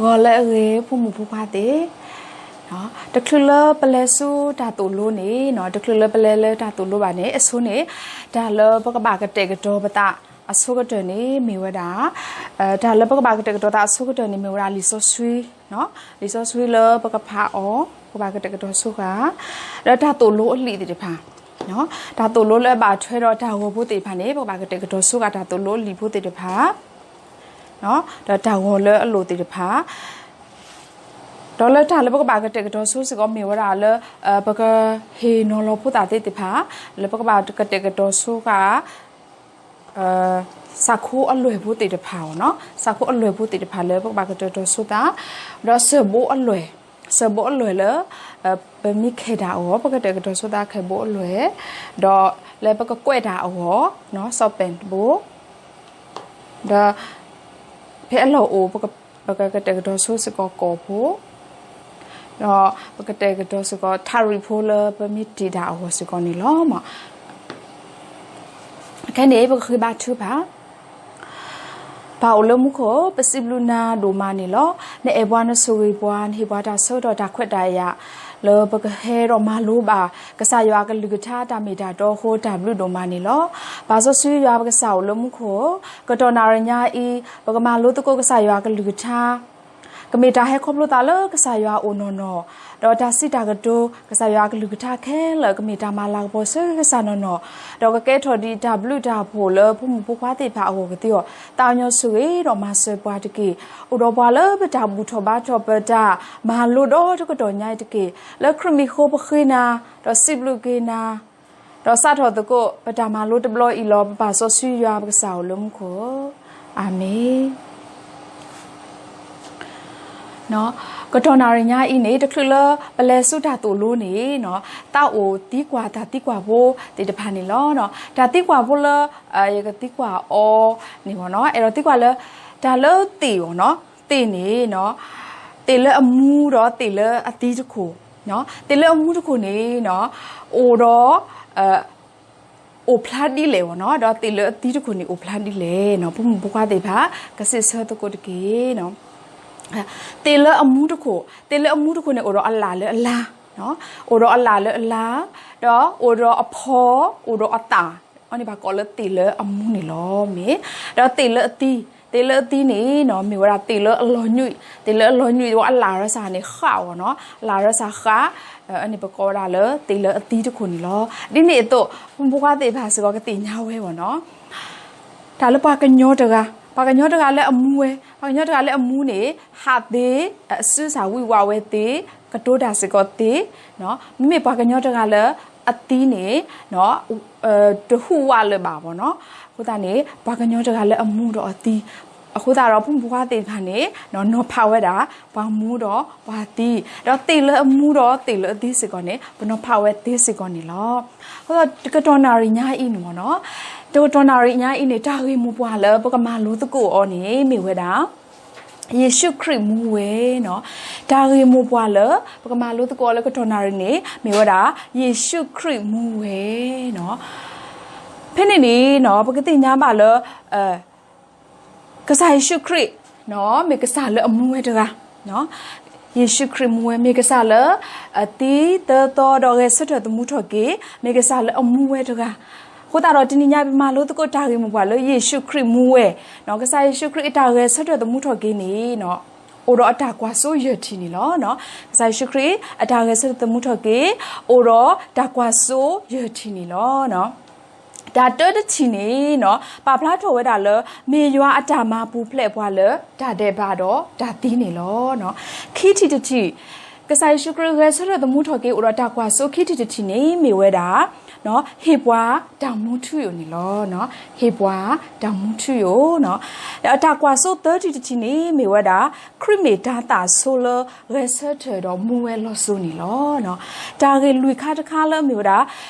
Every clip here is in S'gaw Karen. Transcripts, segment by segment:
ဂီၤလၢအဂ့ၤ ဖိမုၣ်ဖိခွါသ့ၣ်, တချုးလၢပလဲၤဆူတၢ်သိၣ်လိန့ၣ်, တချုးလၢပလဲၤလၢတၢ်သိၣ်လိဘၣ်န့ၣ် အဆိန့ၣ် တၢ်လၢပကဘၣ်ကတဲာ်ကတီၤပသးအဆိကတၢၢ်န့ၣ် မ့ၢ်ဝဲဒၣ်, တၢ်လၢပကဘၣ်ကတဲာ်ကတီၤသးအဆိကတၢၢ်န့ၣ် မ့ၢ်ဝဲဒၣ်လံာ်စီဆှံ, လံာ်စီဆှံလၢပကဖးအီၤ ပကဘၣ်ကတဲာ်ကတီၤဆိဃာ်, ဒီးတၢ်သိၣ်လိအလံာ်သ့ၣ်တဖၣ်, တၢ်သိၣ်လိလၢအဘၣ်ထွဲဒီးတၢ်ဂီၤဖိသ့ၣ်တဖၣ်န့ၣ် ပကဘၣ်ကတဲာ်ကတီၤဆိဃာ်တၢ်သိၣ်လိအလံာ်ဖိသ့ၣ်တဖၣ် ဒီးတၢ်ဂီၤလၢအလိၤသ့ၣ်တဖၣ်, ဒီးလၢတၢ်လၢပကဘၣ်ကတဲာ်ကတီၤဆိစ့ၢ်ကီးမ့ၢ်ဝဲဒၣ်လၢ ပကဟ့ၣ်နီၤလီၤဖိသၣ်သ့ၣ်တဖၣ် လၢပကဘၣ်ကတဲာ်ကတီၤဆိဃာ် စးခိအလွဲၢ်ဖိသ့ၣ်တဖၣ်အီၤ, စးခိအလွဲၢ်ဖိသ့ၣ်တဖၣ်လၢပကဘၣ်ကတဲာ်ကတီၤဆိသး, ဒီးစၢၢ်ဘိအလွဲၢ်, စၢၢ်ဘိအလွဲၢ်လၢ ပမ့ၢ်ခဲတၢ်အဂီၢ် ပကတဲာ်ကတီၤဆိသးခဲဘိအလွဲၢ်, ဒီးလၢပကကွဲးတၢ်အဂီၢ် စီးပ့းတဘိ, ဒီး ဖဲအလီၢ်အိၣ် ပကကတဲာ်ကတီၤဆိစ့ၢ်ကီးကိာ်ဖိ, ဒီးပကတဲာ်ကတီၤစ့ၢ်ကီးထးရံၣ်ဖိလၢပမ့ၢ်တ့ၢ်တၢ်အဂီၢ်စ့ၢ်ကီးန့ၣ်လီၤ. ခဲန့ၣ် ပကဃ့ဘါထုကဖၣ်, ပၢ်အိၣ်လၢမူခိၣ်, ပစံးဘျုးနၤဒိၣ်မးန့ၣ်လီၤ. နအဲၣ်ပှၤ နဆိၣ်ဂ့ၤပှၤ နဟ့ၣ်ပှၤတၢ်ဆၢကတီၢ်တၢ်ခွဲးတၢ်ယာ် လၢပကဟဲဒီးမၤလိဘၣ် ကစၢ်ယွၤအကလုၢ်ကထါတၢ်မ့ၢ်တၢ်တီအဃိ တၢ်ဘျုးဒိၣ်မးန့ၣ်လီၤ. ပၢ်စီဆှံယွၤပကစၢ်အိၣ်လၢမူခိၣ်, ကတီၢ်နၣ်ရံၣ်ညါအံၤ ပကမၤလိသကိးကစၢ်ယွၤအကလုၢ်ကထါ ကမ့ၢ်တၢ်ဟဲခီဖျိသးလၢကစၢ်ယွၤအအိၣ်နီၢ်နီၢ်, ဒီးတၢ်စံးတၢ်ကတိၤ ကစၢ်ယွၤအကလုၢ်ကထါခဲလၢာ် ကမ့ၢ်တၢ်မၤလၤကပီၤဆၢကစၢ်နီၢ်နီၢ်, ဒီးကကဲထီၣ်ဒံးတၢ်ဘျုးတၢ်ဖှိၣ်လၢဖိမုၣ်ဖိခွါသ့ၣ်တဖၣ်အဂီၢ်ကသ့အီၤ, သးကညီၤဆိၣ်ဂ့ၤဒီးမၤစၢၤပှၤတက့ၢ်. အိၣ်ဒီးပှၤလၢပတၢ်ဘူၣ်ထီၣ်ဘါထီၣ် ပတၢ်မၤလိဒီတကတီၢ်ညါအံၤတက့ၢ်. လၢခရံာ်မံၤအဃိပဃ့နၤ, ဒီးစံးဘျုးက့ၤနၤ, ဒီးစးထီၣ်သကိး ပတၢ်မၤလိတဘျီအံၤလီၤ. ပပၢ်စီဆှံယွၤပကစၢ်အိၣ်လၢမူခိၣ်, အၤမ့ၣ်. ကတီၢ်နၣ်ရံၣ်ညါအံၤန့ၣ် တချုးလၢပလဲၤဆူတၢ်သိၣ်လိန့ၣ်, သးအိၣ်သံကွၢ်တၢ်သံကွၢ်ဖိသ့ၣ်တဖၣ်န့ၣ်လီၤ. တၢ်သံကွၢ်ဖိလၢ ယကသံကွၢ်အီၤန့ၣ်, အဲၣ်ဒိးသံကွၢ်လၢ တၢ်လၢသ့ၣ်အီၤ, သ့ၣ်န့ၣ် သ့ၣ်လၢအမူဒီးသ့ၣ်လၢအသံတခိၣ်, သ့ၣ်လၢအမူတခိၣ်န့ၣ် အိၣ်ဒီး အိၣ်ဖျါဒ်လဲၣ်အီၤ, ဒီးသ့ၣ်လၢအသံတခိၣ်န့ၣ် အိၣ်ဖျါဒ်လဲၣ်, ဖိမုၣ်ဖိခွါသ့ၣ်တဖၣ် ကစံးဆၢသကိးတက့ၢ်. သ့ၣ်လၢအမူတခိၣ်, သ့ၣ်လၢအမူတခိၣ်န့ၣ် အိၣ်ဒီးအလၣ်လၢအလါ, အိၣ်ဒီးအလၣ်လၢအလါ, ဒီးအိၣ်ဒီးအဖီ, အိၣ်ဒီးအသၣ်, အန့ၣ်ဘၣ်ကိးလၢသ့ၣ်လၢအမူန့ၣ်လီၤ. မ့ၢ်, ဒီးသ့ၣ်လၢအသံ, သ့ၣ်လၢအသံန့ၣ် မ့ၢ်ဝဲဒၣ်သ့ၣ်လၢအလီၤညွံး, သ့ၣ်လၢအလီၤညွံးဒီးအလၣ်ရၢစၢ်န့ၣ်ဃးအီၤ, အလၣ်ရၢစၢ်ဃး, အန့ၣ်ပကိးဝဲဒၣ်လၢသ့ၣ်လၢအသံတခိၣ်န့ၣ်လီၤ. ဒ်န့ၣ်အသိး ဖိမုၣ်ဖိခွါသ့ၣ်တဖၣ်စ့ၢ်ကီးကသ့ၣ်ညါဝဲအီၤ, တၢ်လၢပှၤကညီတဂၤ, ပှၤကညီတဂၤလၢအမူဝဲ, ပှၤကညီတဂၤလၢအမူန့ၣ် ဟးသ့, အစုစၢ်ဝံၣ်ဝးဝဲသ့, ကတိၤတၢ်စ့ၢ်ကီးသ့, မ့မ့ၢ်ပှၤကညီတဂၤလၢအသံန့ၣ် တဟူးဝးလၢၤဘၣ်အီၤ, အဃိသတးန့ၣ် ပှၤကညီတဂၤလၢအမူဒီးအသံ, အဃိသတးဒီး ဖိမုၣ်ဖိခွါသ့ၣ်တဖၣ်န့ၣ် နီၤဖးဝဲဒၣ် ပှၤမူဒီးပှၤသံ, ဒီးသ့ၣ်လၢအမူဒီးသ့ၣ်လၢအသံစ့ၢ်ကီးန့ၣ် ပနီၤဖးဝဲသ့စ့ၢ်ကီးန့ၣ်လီၤ. အဃိသတး တကတီၢ်နၣ်ရံၣ်ညါအံၤန့ၣ်မ့ၢ်နီၤ, တကတီၢ်နၣ်ရံၣ်ညါအံၤန့ၣ် တၢ်ဂ့ၢ်မိၢ်ပှၢ်လၢပကမၤလိသကိးအီၤန့ၣ် မ့ၢ်ဝဲဒၣ် ယ့ၣ်ၡူးခရံာ်မူဝဲနီၤ. တၢ်ဂ့ၢ်မိၢ်ပှၢ်လၢ ပကမၤလိသကိးအီၤလၢကတီၢ်နၣ်ရံၣ်န့ၣ် မ့ၢ်ဝဲဒၣ် ယ့ၣ်ၡူးခရံာ်မူဝဲနီၤ. ဖဲန့ၣ်န့ၣ်နီၤ ပကသ့ၣ်ညါဘၣ်လၢ ကစၢ်ယ့ၣ်ၡူးခရံာ် မ့ၢ်ကစၢ်လၢအမူဝဲတဂၤ, ယ့ၣ်ၡူးခရံာ်မူဝဲ မ့ၢ်ကစၢ်လၢ အသံသၢသီဒီးဂဲၤဆၢထၢၣ်သမူထီၣ်က့ၤ, မ့ၢ်ကစၢ်လၢအမူဝဲတဂၤ. အဃိသတးဒီး တနံၤညါ ပမၤလိသကိးတၢ်ဂ့ၢ်မိၢ်ပှၢ်လၢယ့ၣ်ၡူးခရံာ်မူဝဲ, ကစၢ်ယ့ၣ်ၡူးခရံာ်အတၢ်ဂဲၤဆၢထၢၣ်သမူထီၣ်က့ၤန့ၣ် အိၣ်ဒီးအတၢ်ကွၢ်စိယဲၢ်ထံၣ်န့ၣ်လီၤ. ကစၢ်ယ့ၣ်ၡူးခရံာ် အတၢ်ဂဲၤဆၢထၢၣ်သမူထီၣ်က့ၤ အိၣ်ဒီးတၢ်ကွၢ်စိယဲၢ်ထံၣ်န့ၣ်လီၤ. တၢ်တၢတထံၣ်န့ၣ် ပာ်ဖျါထီၣ်ဝဲဒၣ်လၢ မ့ၢ်ယွၤအတၢ်မၤပူၤဖျဲးပှၤလၢ တၢ်ဒဲးဘးဒီးတၢ်သံန့ၣ်လီၤ. ခံထံၣ်တထံၣ်, ကစၢ်ယ့ၣ်ၡူးခရံာ်ဂဲၤဆၢထၢၣ်သမူထီၣ်က့ၤ အိၣ်ဒီးတၢ်ကွၢ်စိခံထံၣ်တထံၣ်န့ၣ် မ့ၢ်ဝဲဒၣ် ဟ့ၣ်ပှၤတၢ်မူထူယိာ်န့ၣ်လီၤ. ဟ့ၣ်ပှၤတၢ်မူထူယိာ်, ဒီးအတၢ်ကွၢ်စိသၢထံၣ်တထံၣ်န့ၣ် မ့ၢ်ဝဲဒၣ် ခရံာ်မ့ၢ်တၢ်သးဆိလၢဂဲၤဆၢထၢၣ်ဒီးမူဝဲလီၤစိၤန့ၣ်လီၤ. တၢ်ဂ့ၢ်လွံၢ်ခါတခါလၢမ့ၢ်ဝဲဒၣ်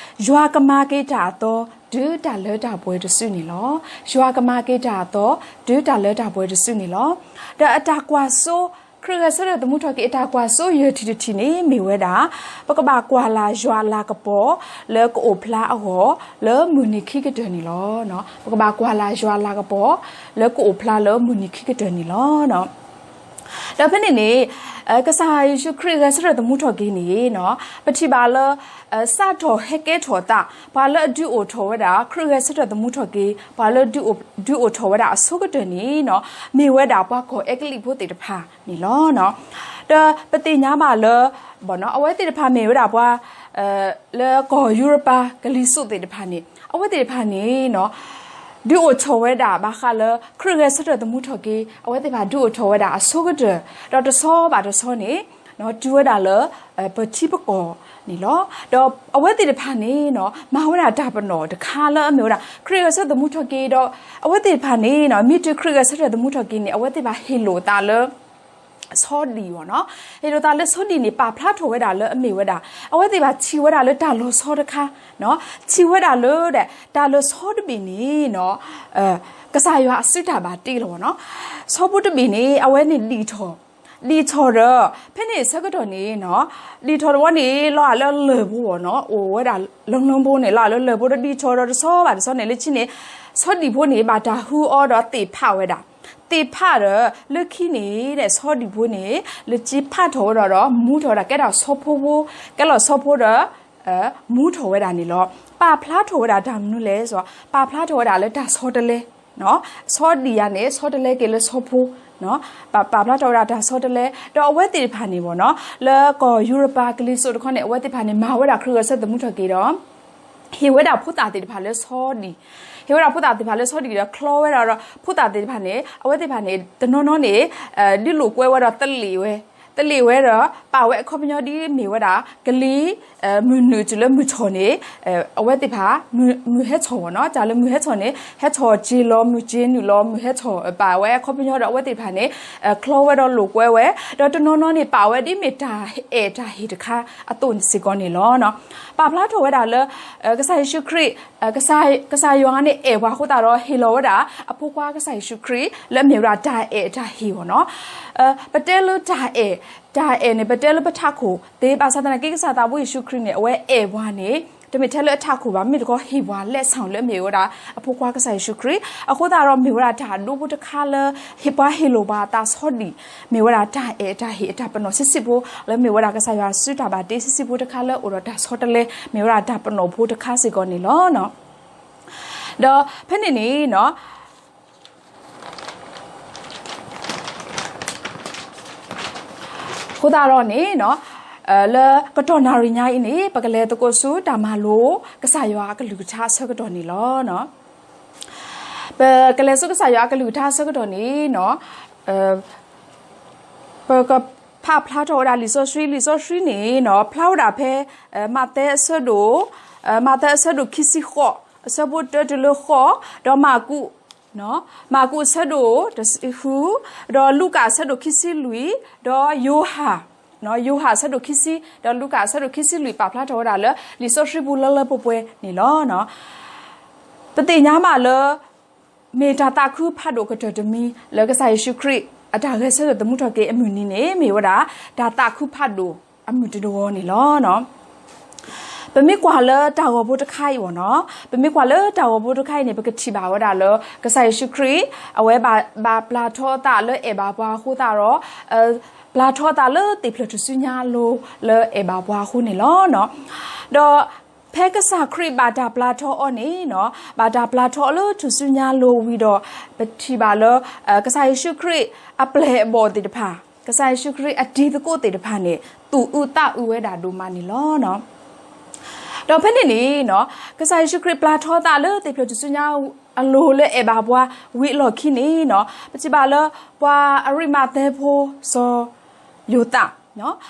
ယွၤကမၤက့ၤတၢ်အသီ တုၤတၢ်လၢတၢ်ပှဲၤတစုန့ၣ်လီၤ. ယွၤကမၤက့ၤတၢ်အသီ တုၤတၢ်လၢတၢ်ပှဲၤတစုန့ၣ်လီၤ. ဒီးအတၢ်ကွၢ်စိ ခရံာ်ဂဲၤဆၢထၢၣ်သမူထီၣ်က့ၤ အတၢ်ကွၢ်စိယဲၢ်ထံၣ်တထံၣ်န့ၣ် မ့ၢ်ဝဲဒၣ် ပကဘၣ်ကွၢ်လၢ်ယွၤအလၤကပီၤ လၢကအိၣ်ဖျါအဂီၢ် လၢမုၢ်နံၤခံကတၢၢ်န့ၣ်လီၤ. ပကဘၣ်ကွၢ်လၢ်ယွၤအလၤကပီၤ လၢကအိၣ်ဖျါလၢမုၢ်နံၤခံကတၢၢ်န့ၣ်လီၤ. ဒီးဖဲန့ၣ်န့ၣ် ကစၢ်ယ့ၣ်ၡူးခရံာ်ဂဲၤဆၢထၢၣ်သမူထီၣ်က့ၤန့ၣ် ပထံၣ်ဘၣ်လၢ စးထီၣ်ဟဲကဲထီၣ်အသး ပှၤလၢအဒုးအိၣ်ထီၣ်ဝဲဒၣ် ခရံာ်ဂဲၤဆၢထၢၣ်သမူထီၣ်က့ၤ ပှၤလၢဒုးအိၣ်ထီၣ်ဝဲဒၣ်အဆိကတၢၢ်န့ၣ် မ့ၢ်ဝဲဒၣ်ပှၤကီၢ်အဲကလံးဖိသ့ၣ်တဖၣ်န့ၣ်လီၤ. ဒီးပသ့ၣ်ညါဘၣ်လၢ အဝဲသ့ၣ်တဖၣ်မ့ၢ်ဝဲဒၣ်ပှၤ လၢကီၢ်ယူရပၤကလံၤစိးသ့ၣ်တဖၣ်န့ၣ် အဝဲသ့ၣ်တဖၣ်န့ၣ် ဒုးအိၣ်ထီၣ်ဝဲဒၣ်ဘၣ်ဃးလၢ ခရံာ်ဂဲၤဆၢထၢၣ်သမူထီၣ်က့ၤ အဝဲသ့ၣ်တဖၣ်ဒုးအိၣ်ထီၣ်ဝဲဒၣ်အဆိကတၢၢ် ဒီးတဆီဘၣ်တဆီန့ၣ် တုၤဝဲဒၣ်လၢ ပထံပကီၢ်န့ၣ်လီၤ. ဒီးအဝဲသ့ၣ်တဖၣ်န့ၣ် မၤဝဲဒၣ်တၢ်ပနီၣ်တခါလၢအမ့ၢ်ဝဲဒၣ် ခရံာ်ဂဲၤဆၢထၢၣ်သမူထီၣ်က့ၤဒီး အဝဲသ့ၣ်တဖၣ်န့ၣ် မ့ၢ်တုၤခရံာ်ဂဲၤဆၢထၢၣ်သမူထီၣ်က့ၤန့ၣ် အဝဲသ့ၣ်တဖၣ်ဟ့ၣ်လိာ်အသးလၢ ဆီဒံၣ်အီၤနီၤ. ဟ့ၣ်လိာ်သးလၢဆီဒံၣ်န့ၣ် ပာ်ဖျါထီၣ်ဝဲဒၣ်လၢအမ့ၢ်ဝဲဒၣ် အဝဲသ့ၣ်တဖၣ်ထံၣ်ဝဲဒၣ်လၢတၢ်လီၤဆီတခါ, ထံၣ်ဝဲဒၣ်လၢ တၢ်လီၤဆီတဘ့ၣ်န့ၣ် ကစၢ်ယွၤအစုတၢ်ဘၣ်တ့လီၤနီၤ. ဆီဖိတဘ့ၣ်န့ၣ် အဝဲန့ၣ်ဒံးထီၣ်, ဒံးထီၣ်ဒီး ဖဲန့ၣ်ဆၢကတီၢ်န့ၣ် ဒံးထီၣ်တဝီန့ၣ် လီၤဂာ်လၢလၢၢ်ဘိအီၤနီၤ, အိၣ်ဝဲဒၣ်လၢလၢၢ်ဘိန့ၣ် လီၤဂာ်လၢလၢၢ်ဘိဒီး ဒံးထီၣ်ဒီးတဆီဘၣ်တဆီန့ၣ် လၢခံန့ၣ် ဆီဒံၣ်ဖိန့ၣ် ဘၣ်တၢ်ဟူအီၤဒီးသ့ၣ်ဖးဝဲဒၣ်, သ့ၣ်ဖးဒီး လၢခံန့ၣ် ဆီဒံၣ်ဖိန့ၣ် လၢခံဖးထီၣ်ဝဲဒၣ်ဒီး မူထီၣ်ဝဲဒၣ်ကဲထီၣ်ဆီဖိဖိ, ကဲလီၤဆီဖိဒီး မူထီၣ်ဝဲဒၣ်န့ၣ်လီၤ. ပာ်ဖျါထီၣ်ဝဲဒၣ်တၢ်မနုၤလဲၣ်, ပာ်ဖျါထီၣ်ဝဲဒၣ်လၢတၢ်ဆီတလဲ, ဆီဒံၣ်ယၤန့ၣ် ဆီတလဲက့ၤလၢဆီဖိ, ပာ်ဖျါထီၣ်ဝဲဒၣ်တၢ်ဆီတလဲ ဒီးအဝဲသ့ၣ်တဖၣ်န့ၣ်ဘၣ်နီၤ လၢကီၢ်ယူရပၤကလံၤစိးတခီန့ၣ် အဝဲသ့ၣ်တဖၣ်န့ၣ် မၤဝဲဒၣ်ခရံာ်ဂဲၤဆၢထၢၣ်သမူထီၣ်က့ၤဒီး ဟ့ၣ်ဝဲဒၣ်ဖိသၣ်သ့ၣ်တဖၣ်လၢဆီဒံၣ်, ဟ့ၣ်ဝဲဒၣ်ဖိသၣ်သ့ၣ်တဖၣ်လၢဆီဒံၣ်ဒီး ချီဝဲဒၣ်ဒီး ဖိသၣ်သ့ၣ်တဖၣ်န့ၣ် အဝဲသ့ၣ်တဖၣ်န့ၣ် တနီၤနီၤန့ၣ် ဒုးလိာ်ကွဲဝဲဒီးသလ့ၣ်ဝဲ, သလ့ၣ်ဝဲဒီး ပာ်ဝဲအခီပညီဒ်မ့ၢ်ဝဲဒၣ် ကလံၤ မုၢ်နုာ်တုၤလၢမုၢ်ထီၣ်န့ၣ် အဝဲသ့ၣ်တဖၣ် မုၢ်ဟဲထီၣ်ဘၣ်နီၤ, တၢ်လၢမုၢ်ဟဲထီၣ်န့ၣ် ဟဲထီၣ်စ့လီၤ မုၢ်စ့နုာ်လီၤ မုၢ်ဟဲထီၣ် ပာ်ဝဲအခီပညီဒီး အဝဲသ့ၣ်တဖၣ်န့ၣ် ချီဝဲဒီးလိာ်ကွဲဝဲ, ဒီးတနီၤနီၤန့ၣ် ပာ်ဝဲဒ်မ့ၢ်တၢ်အဲၣ်တၢ်ဟ့ၣ်တခါအသိးစ့ၢ်ကီးန့ၣ်လီၤ. ပာ်ဖျါထီၣ်ဝဲဒၣ်လၢ ကစၢ်ယ့ၣ်ၡူးခရံာ် ကစၢ်ယွၤန့ၣ်အဲၣ်ပှၤအဃိသတးဒီး ဟ့ၣ်လီၤဝဲဒၣ်အဖိခွါကစၢ်ယ့ၣ်ၡူးခရံာ် လၢအမ့ၢ်ဝဲဒၣ်တၢ်အဲၣ်တၢ်ဟ့ၣ်ဘၣ်နီၤ. ပတဲလၢတၢ်အဲၣ်, တၢ်အဲၣ်န့ၣ် ပတဲလၢပထးခိၣ်သ့ ဘၣ်ဆၣ်သနာ်က့ ကစၢ်သးဘိယ့ၣ်ၡူးခရံာ်န့ၣ် အဝဲအဲၣ်ပှၤန့ၣ် တမ့ၢ်ထဲလၢအထးခိၣ်ဘၣ်, မ့ၢ်တခီဟ့ၣ်ပှၤလၢဆၣ်လၢအမ့ၢ်ဝဲဒၣ် အဖိခွါကစၢ်ယ့ၣ်ၡူးခရံာ် အဃိသတးဒီး မ့ၢ်ဝဲဒၣ်တၢ်အဒိဖိတခါလၢ ဟ့ၣ်ပှၤဟ့ၣ်လိာ်ပှၤအသးဆီဒံၣ်, မ့ၢ်ဝဲဒၣ်တၢ်အဲၣ်တၢ်ဟ့ၣ်အတၢ်ပနီၣ်ဆံးဆံးဖိ လၢမ့ၢ်ဝဲဒၣ်ကစၢ်ယွၤစုတၢ်ဘၣ်တ့ဆံးဆံးဖိတခါလၢအိၣ်ဒီးတၢ်ဆီတလဲ မ့ၢ်ဝဲဒၣ်တၢ်ပနီၣ်ဖိတခါစ့ၢ်ကီးန့ၣ်လီၤ. ဒီးဖဲန့ၣ်န့ၣ်နီၤ အဃိသတးဒီးန့ၣ်နီၤ လၢကတီၢ်နၣ်ရံၣ်ညါအံၤန့ၣ် ပကလဲၤသကိးဆူတၢ်မၤလိ ကစၢ်ယွၤအကလုၢ်ကထါအဆၢကတီၢ်န့ၣ်လီၤ. ပကလဲၤဆူကစၢ်ယွၤအကလုၢ်ကထါအဆၢကတီၢ်န့ၣ်နီၤ ပကဖးဖျါထီၣ်ဝဲဒၣ်လံာ်စီဆှံ, လံာ်စီဆှံန့ၣ်နီၤ ဖျါဝဲဒၣ်ဖဲ မးသဲအဆၢဒိၣ်, မးသဲအဆၢဒိၣ်ခံဆံဃိး, အဆၢဖိတၢတုၤလၢဃိး, ဒီးမၢ်ကူး, မၢ်ကူးအဆၢဒိၣ်တဆံဃု, ဒီးလူၤကၣ်အဆၢဒိၣ်ခံဆံလွံၢ်, ဒီးယိၤဟၣ်, ယိၤဟၣ်အဆၢဒိၣ်ခံဆံ, ဒီးလူၤကၣ်အဆၢဒိၣ်ခံဆံလွံၢ် ပာ်ဖျါထီၣ်ဝဲဒၣ်လၢ လံာ်စီဆှံပူၤလၢလၢပှဲၤပှဲၤန့ၣ်လီၤ. ပသ့ၣ်ညါဘၣ်လၢ မ့ၢ်တၢ်သးခုဖးဒိၣ်ကတၢၢ်တမံၤ လၢကစၢ်ယ့ၣ်ၡူးခရံာ် အတၢ်ဂဲၤဆၢထၢၣ်သမူထီၣ်က့ၤအမုၢ်နံၤန့ၣ် မ့ၢ်ဝဲဒၣ် တၢ်သးခုဖးဒိၣ်အမုၢ်တနံၤန့ၣ်လီၤ. ပမ့ၢ်ကွၢ်လၢတၢ်ဂီၤဖိတခါအံၤဘၣ်နီၤ, ပမ့ၢ်ကွၢ်လၢတၢ်ဂီၤဖိတခါအံၤန့ၣ် ပကထံၣ်ဘၣ်ဝဲဒၣ်လၢ ကစၢ်ယ့ၣ်ၡူးခရံာ် အဝဲဘၣ်ပျၢ်ထီအသးလၢအဲၣ်ဘၣ်ပှၤအဃိသတးဒီး ပျၢ်ထီအသးလၢသ့ၣ်ဖျၢၣ်ထူၣ်စုညါအလိၤ လၢအဲၣ်ဘၣ်ပှၤအဃိန့ၣ်လီၤ. ဒီးဖဲကစၢ်ခရံာ်ဘၣ်တၢ်ပျၢ်ထီအီၤန့ၣ်နီၤ, ဘၣ်တၢ်ပျၢ်ထီအီၤလၢထူၣ်စုညါအလိၤဝံၤဒီး ပထံၣ်ဘၣ်လၢ ကစၢ်ယ့ၣ်ၡူးခရံာ်အပျဲၢ်အဘီၣ်သ့ၣ်တဖၣ်, ကစၢ်ယ့ၣ်ၡူးခရံာ်အတံၤသကိးသ့ၣ်တဖၣ်န့ၣ် သူၣ်အုးသးအုးဝဲဒၣ်ဒိၣ်မးန့ၣ်လီၤ. ဒီးဖဲန့ၣ်န့ၣ်နီၤ, ကစၢ်ယ့ၣ်ၡူးခရံာ်ပျၢ်ထီသးလၢသ့ၣ်ဖျၢၣ်ထူၣ်စုညါအလိၤလၢအဲၣ်ဘၣ်ပှၤဝံၤအလီၢ်ခံန့ၣ်နီၤ, ပထံၣ်ဘၣ်လၢ ပှၤအရံးမးသဲဖိစီၤယိၤသး,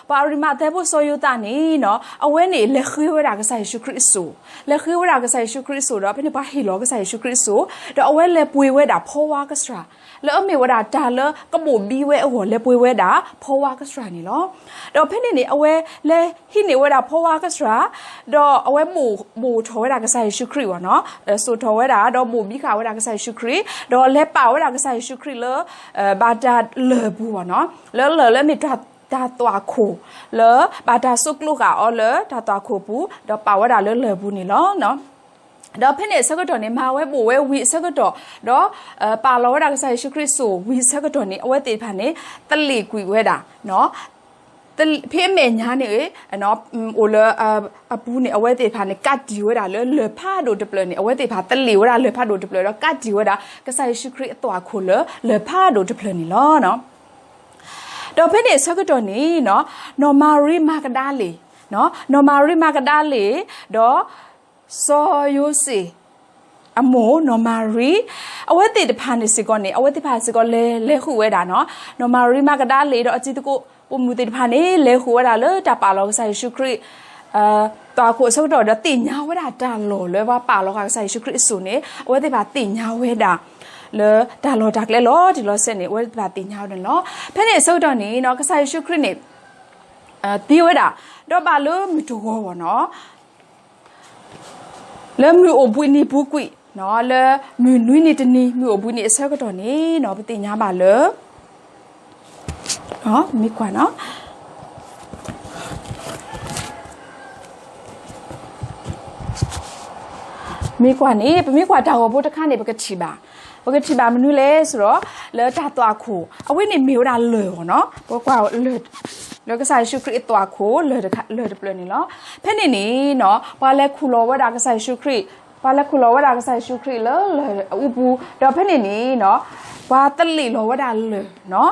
ပှၤအရံးမးသဲဖိစီၤယိၤသးန့ၣ်နီၤ, အဝဲန့ၣ်လဲၤဃ့ဝဲဒၣ်ကစၢ်ယ့ၣ်ၡူးခရံာ်အစိၣ်, လဲၤဃ့ဝဲဒၣ်ကစၢ်ယ့ၣ်ၡူးခရံာ်အစိၣ်ဒီး ဖဲန့ၣ်ပှၤဟ့ၣ်လီၤကစၢ်ယ့ၣ်ၡူးခရံာ်အစိၣ်, ဒီးအဝဲလဲၤပှ့ၤဝဲဒၣ်ဖီဝါကစၢ် လၢအမ့ၢ်ဝဲဒၣ်တၢ်လၢကဘိၣ်ဘံဝဲအဂီၢ် လဲၤပှ့ၤဝဲဒၣ်ဖီဝါကစၢ်န့ၣ်လီၤ. ဒီးဖဲန့ၣ်န့ၣ် အဝဲလဲၤဟံးန့ၢ်ဝဲဒၣ်ဖီဝါကစၢ်, ဒီးအဝဲဘိၣ်ထီၣ်ဝဲဒၣ်ကစၢ်ယ့ၣ်ၡူးခရံာ်ဘၣ်နီၤ, စိာ်ထီၣ်ဝဲဒၣ် ဒီးဘိၣ်ဘံဃာ်ဝဲဒၣ်ကစၢ်ယ့ၣ်ၡူးခရံာ်, ဒီးလဲၤပာ်ဝဲဒၣ်ကစၢ်ယ့ၣ်ၡူးခရံာ်လၢ ဘၣ်တၢ်လၢၢ်ပူၤဘၣ်နီၤ, လၢလၢၢ်လၢမ့ၢ်တၢ်သွၣ်ခိၣ် လၢဘၣ်တၢ်စိးကျိးဃာ်အီၤလၢတၢ်သွၣ်ခိၣ်ပူၤ ဒီးပာ်ဝဲဒၣ်လၢလၢၢ်ပူၤန့ၣ်လီၤ. ဒီးဖဲန့ၣ်အဆၢကတီၢ်န့ၣ် မၤဝဲဘူးဝဲဝံၤအဆၢကတီၢ်, ဒီးပာ်လီၤဝဲဒၣ်ကစၢ်ယ့ၣ်ၡူးခရံာ်အစိၣ်ဝံၤအဆၢကတီၢ်န့ၣ် အဝဲသ့ၣ်တဖၣ်န့ၣ် သလ့ၣ်ကွံာ်ဝဲဒၣ်, ဖဲအမဲာ်ညါန့ၣ် အိၣ်လၢအပူၤန့ၣ် အဝဲသ့ၣ်တဖၣ်န့ၣ် ကးတံာ်ဝဲဒၣ်လၢလၢၢ်ဖးဒိၣ်တဖျၢၣ်န့ၣ် အဝဲသ့ၣ်တဖၣ်သလ့ၣ်ဝဲဒၣ်လၢၢ်ဖးဒိၣ်တဖျၢၣ် ဒီးကးတံာ်ဝဲဒၣ် ကစၢ်ယ့ၣ်ၡူးခရံာ်အသွၣ်ခိၣ်လၢလၢၢ်ဖးဒိၣ်တဖျၢၣ်န့ၣ်လီၤ. ဒီးဖဲန့ၣ်အဆၢကတီၢ်န့ၣ် နီၢ်မၤရံမၤကဒၤလ့ၣ်, နီၢ်မၤရံမၤကဒၤလ့ၣ်, ဒီး စီၤယိၤစ့ၣ် အမိၢ်နီၢ်မၤရံ, အဝဲသ့ၣ်တဖၣ်န့ၣ်စ့ၢ်ကီးန့ၣ် အဝဲသ့ၣ်တဖၣ်စ့ၢ်ကီးလဲၤလဲၤဃုာ်ဝဲဒၣ်နီၤ, နီၢ်မၤရံမၤကဒၤလ့ၣ်ဒီးအတံၤသကိးပိာ်မုၣ်သ့ၣ်တဖၣ်န့ၣ် လဲၤဃုာ်ဝဲဒၣ်လၢတၢ်ပာ်လီၤကစၢ်ယ့ၣ်ၡူးခရံာ် သွၣ်ခိၣ်အဆၢကတီၢ်ဒီးသ့ၣ်ညါဝဲဒၣ်တၢ်လီၢ်လၢပှၤပာ်လီၤဃာ်ကစၢ်ယ့ၣ်ၡူးခရံာ်အစိၣ်န့ၣ် အဝဲသ့ၣ်တဖၣ်သ့ၣ်ညါဝဲဒၣ် လၢတၢ်လီၢ်တၢ်ကျဲလီၤတံၢ်လီၤဆဲးန့ၣ် အဝဲသ့ၣ်တဖၣ်သ့ၣ်ညါဝဲဒၣ်န့ၣ်လီၤ. ဖဲန့ၣ်အဆၢကတီၢ်န့ၣ်နီၤ ကစၢ်ယ့ၣ်ၡူးခရံာ်န့ၣ် သံဝဲဒၣ် ဒီးဘၣ်လၢမုၢ်တဂီၤဘၣ်နီၤ လၢမုၢ်အိၣ်ဘှံးနံၤပူၤကွံာ် လၢမုၢ်နွံနံၤတနံၤ မုၢ်အိၣ်ဘှံးနံၤအဆၢကတီၢ်န့ၣ်နီၤ ပသ့ၣ်ညါဘၣ်လၢ မ့ၢ်ကွၢ်နီၤ မ့ၢ်ကွၢ်န့ၣ် ပမ့ၢ်ကွၢ်တၢ်ဂီၤဖိတခါန့ၣ် ပကထံၣ်ဘၣ်, ပကထံၣ်ဘၣ်မနုၤလဲၣ်ဆိုတော့ လၢတၢ်သွၣ်ခိၣ် အဝဲန့ၣ်မ့ၢ်ဝဲဒၣ်လၢၢ်နီၤ, ပကွၢ်လၢၢ် လၢကစၢ်ယ့ၣ်ၡူးခရံာ်အသွၣ်ခိၣ် လၢၢ်တဖျၢၣ်န့ၣ်လီၤ. ဖဲန့ၣ်န့ၣ်နီၤ ပှၤလဲၤခူၣ်လီၤဝဲဒၣ်ကစၢ်ယ့ၣ်ၡူးခရံာ် ပှၤလဲၤခူၣ်လီၤဝဲဒၣ်ကစၢ်ယ့ၣ်ၡူးခရံာ်လၢလၢၢ်အူပူၤ ဒီးဖဲန့ၣ်န့ၣ်နီၤ ပှၤသလ့ၣ်လီၤဝဲဒၣ်လၢၢ်နီၤ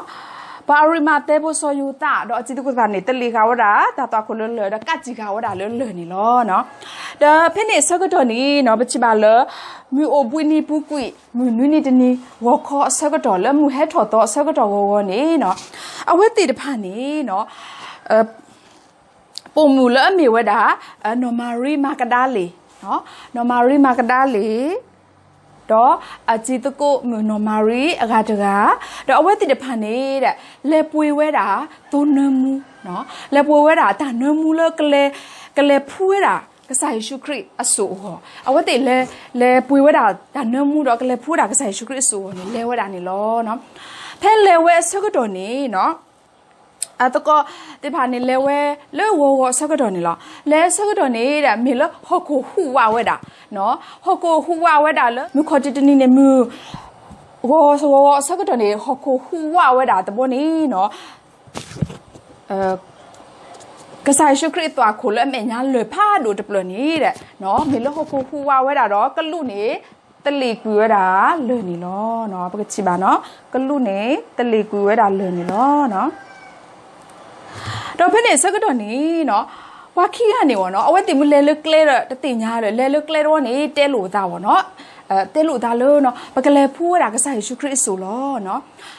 ပှၤအရံးမၤသဲဖိစီၤယိၤသး ဒီးအတံၤသကိးသ့ၣ်တဖၣ်န့ၣ် သလ့ၣ်ဃာ်ဝဲဒၣ် တၢ်သွၣ်ခိၣ်လၢလၢၢ် ဒီးကးတံာ်ဃာ်ဝဲဒၣ်လၢလၢၢ်န့ၣ်လီၤ. ဒီးဖဲန့ၣ်အဆၢကတီၢ်န့ၣ်နီၤ ပထံၣ်ဘၣ်လၢ မုၢ်အိၣ်ဘှံးနံၤပူၤကွံာ် မုၢ်နွံနံၤတနံၤ ဂီၤခီအဆၢကတီၢ် လၢမုၢ်ဟဲထီၣ်သီအဆၢကတီၢ်ဂီၤဂီၤန့ၣ်နီၤ အဝဲသ့ၣ်တဖၣ်န့ၣ်နီၤ ပိာ်မုၣ်လၢအမ့ၢ်ဝဲဒၣ် နီၢ်မၤရံမၤကဒၤလ့ၣ်, နီၢ်မၤရံမၤကဒၤလ့ၣ် ဒီးအတံၤသကိးမုၣ်နီၢ်မၤရံအဂၤတဂၤ, ဒီးအဝဲသ့ၣ်တဖၣ်န့ၣ် လဲၤပှ့ၤဝဲဒၣ်သိနၢမူ, လဲၤပှ့ၤဝဲဒၣ်တၢ်နၢမူလၢ ကလဲၤဖှူဝဲဒၣ်ကစၢ်ယ့ၣ်ၡူးခရံာ်အစိၣ်အဂီၢ်, အဝဲသ့ၣ်လဲၤပှ့ၤဝဲဒၣ်တၢ်နၢမူဒီးကလဲၤဖှူဝဲဒၣ်ကစၢ်ယ့ၣ်ၡူးခရံာ်အစိၣ်အဂီၢ်န့ၣ် လဲၤဝဲဒၣ်န့ၣ်လီၤ. ဖဲလဲၤဝဲအဆၢကတီၢ်န့ၣ်နီၤ အသကိးသ့ၣ်တဖၣ်န့ၣ် လဲၤဝဲလၢဂီၤဂီၤအဆၢကတီၢ်န့ၣ်လီၤ. လဲၤအဆၢကတီၢ်န့ၣ် မ့ၢ်လၢဟီၣ်ခိၣ်ဟူးဝးဝဲဒၣ်, ဟီၣ်ခိၣ်ဟူးဝးဝဲဒၣ်လၢ မုၢ်ခီၣ်ထံးတနံၤန့ၣ် မုၢ်ဂီၤဂီၤအဆၢကတီၢ်န့ၣ် ဟီၣ်ခိၣ်ဟူးဝးဝဲဒၣ်တဘျီန့ၣ်နီၤ ကစၢ်ယ့ၣ်ၡူးခရံာ်အသွၣ်ခိၣ်လၢအမဲာ်ညါလၢၢ်ဖးဒိၣ်တဖျၢၣ်န့ၣ် မ့ၢ်လၢဟီၣ်ခိၣ်ဟူးဝးဝဲဒၣ်ဒီး ကလူးန့ၣ် သလ့ၣ်ကွံာ်ဝဲဒၣ်လၢၢ်န့ၣ်လီၤ. ပကထံၣ်ဘၣ်နီၤ ကလူးန့ၣ် သလ့ၣ်ကွံာ်ဝဲဒၣ်လၢၢ်န့ၣ်လီၤ. ဒီးဖဲန့ၣ်အဆၢကတီၢ်န့ၣ်နီၤ ပှၤခံဂၤန့ၣ်ဝဲနီၤ အဝဲသ့ၣ်မ့ၢ်လဲၤလၢကျဲဒီးတသ့ၣ်ညါဒီး လဲၤလၢကျဲတဝီန့ၣ် တဲလိာ်အသးဝဲနီၤ တဲလိာ်အသးလၢနီၤ ပကလဲၤဖှူဝဲဒၣ်ကစၢ်ယ့ၣ်ၡူးခရံာ်အစိၣ်လီၤ.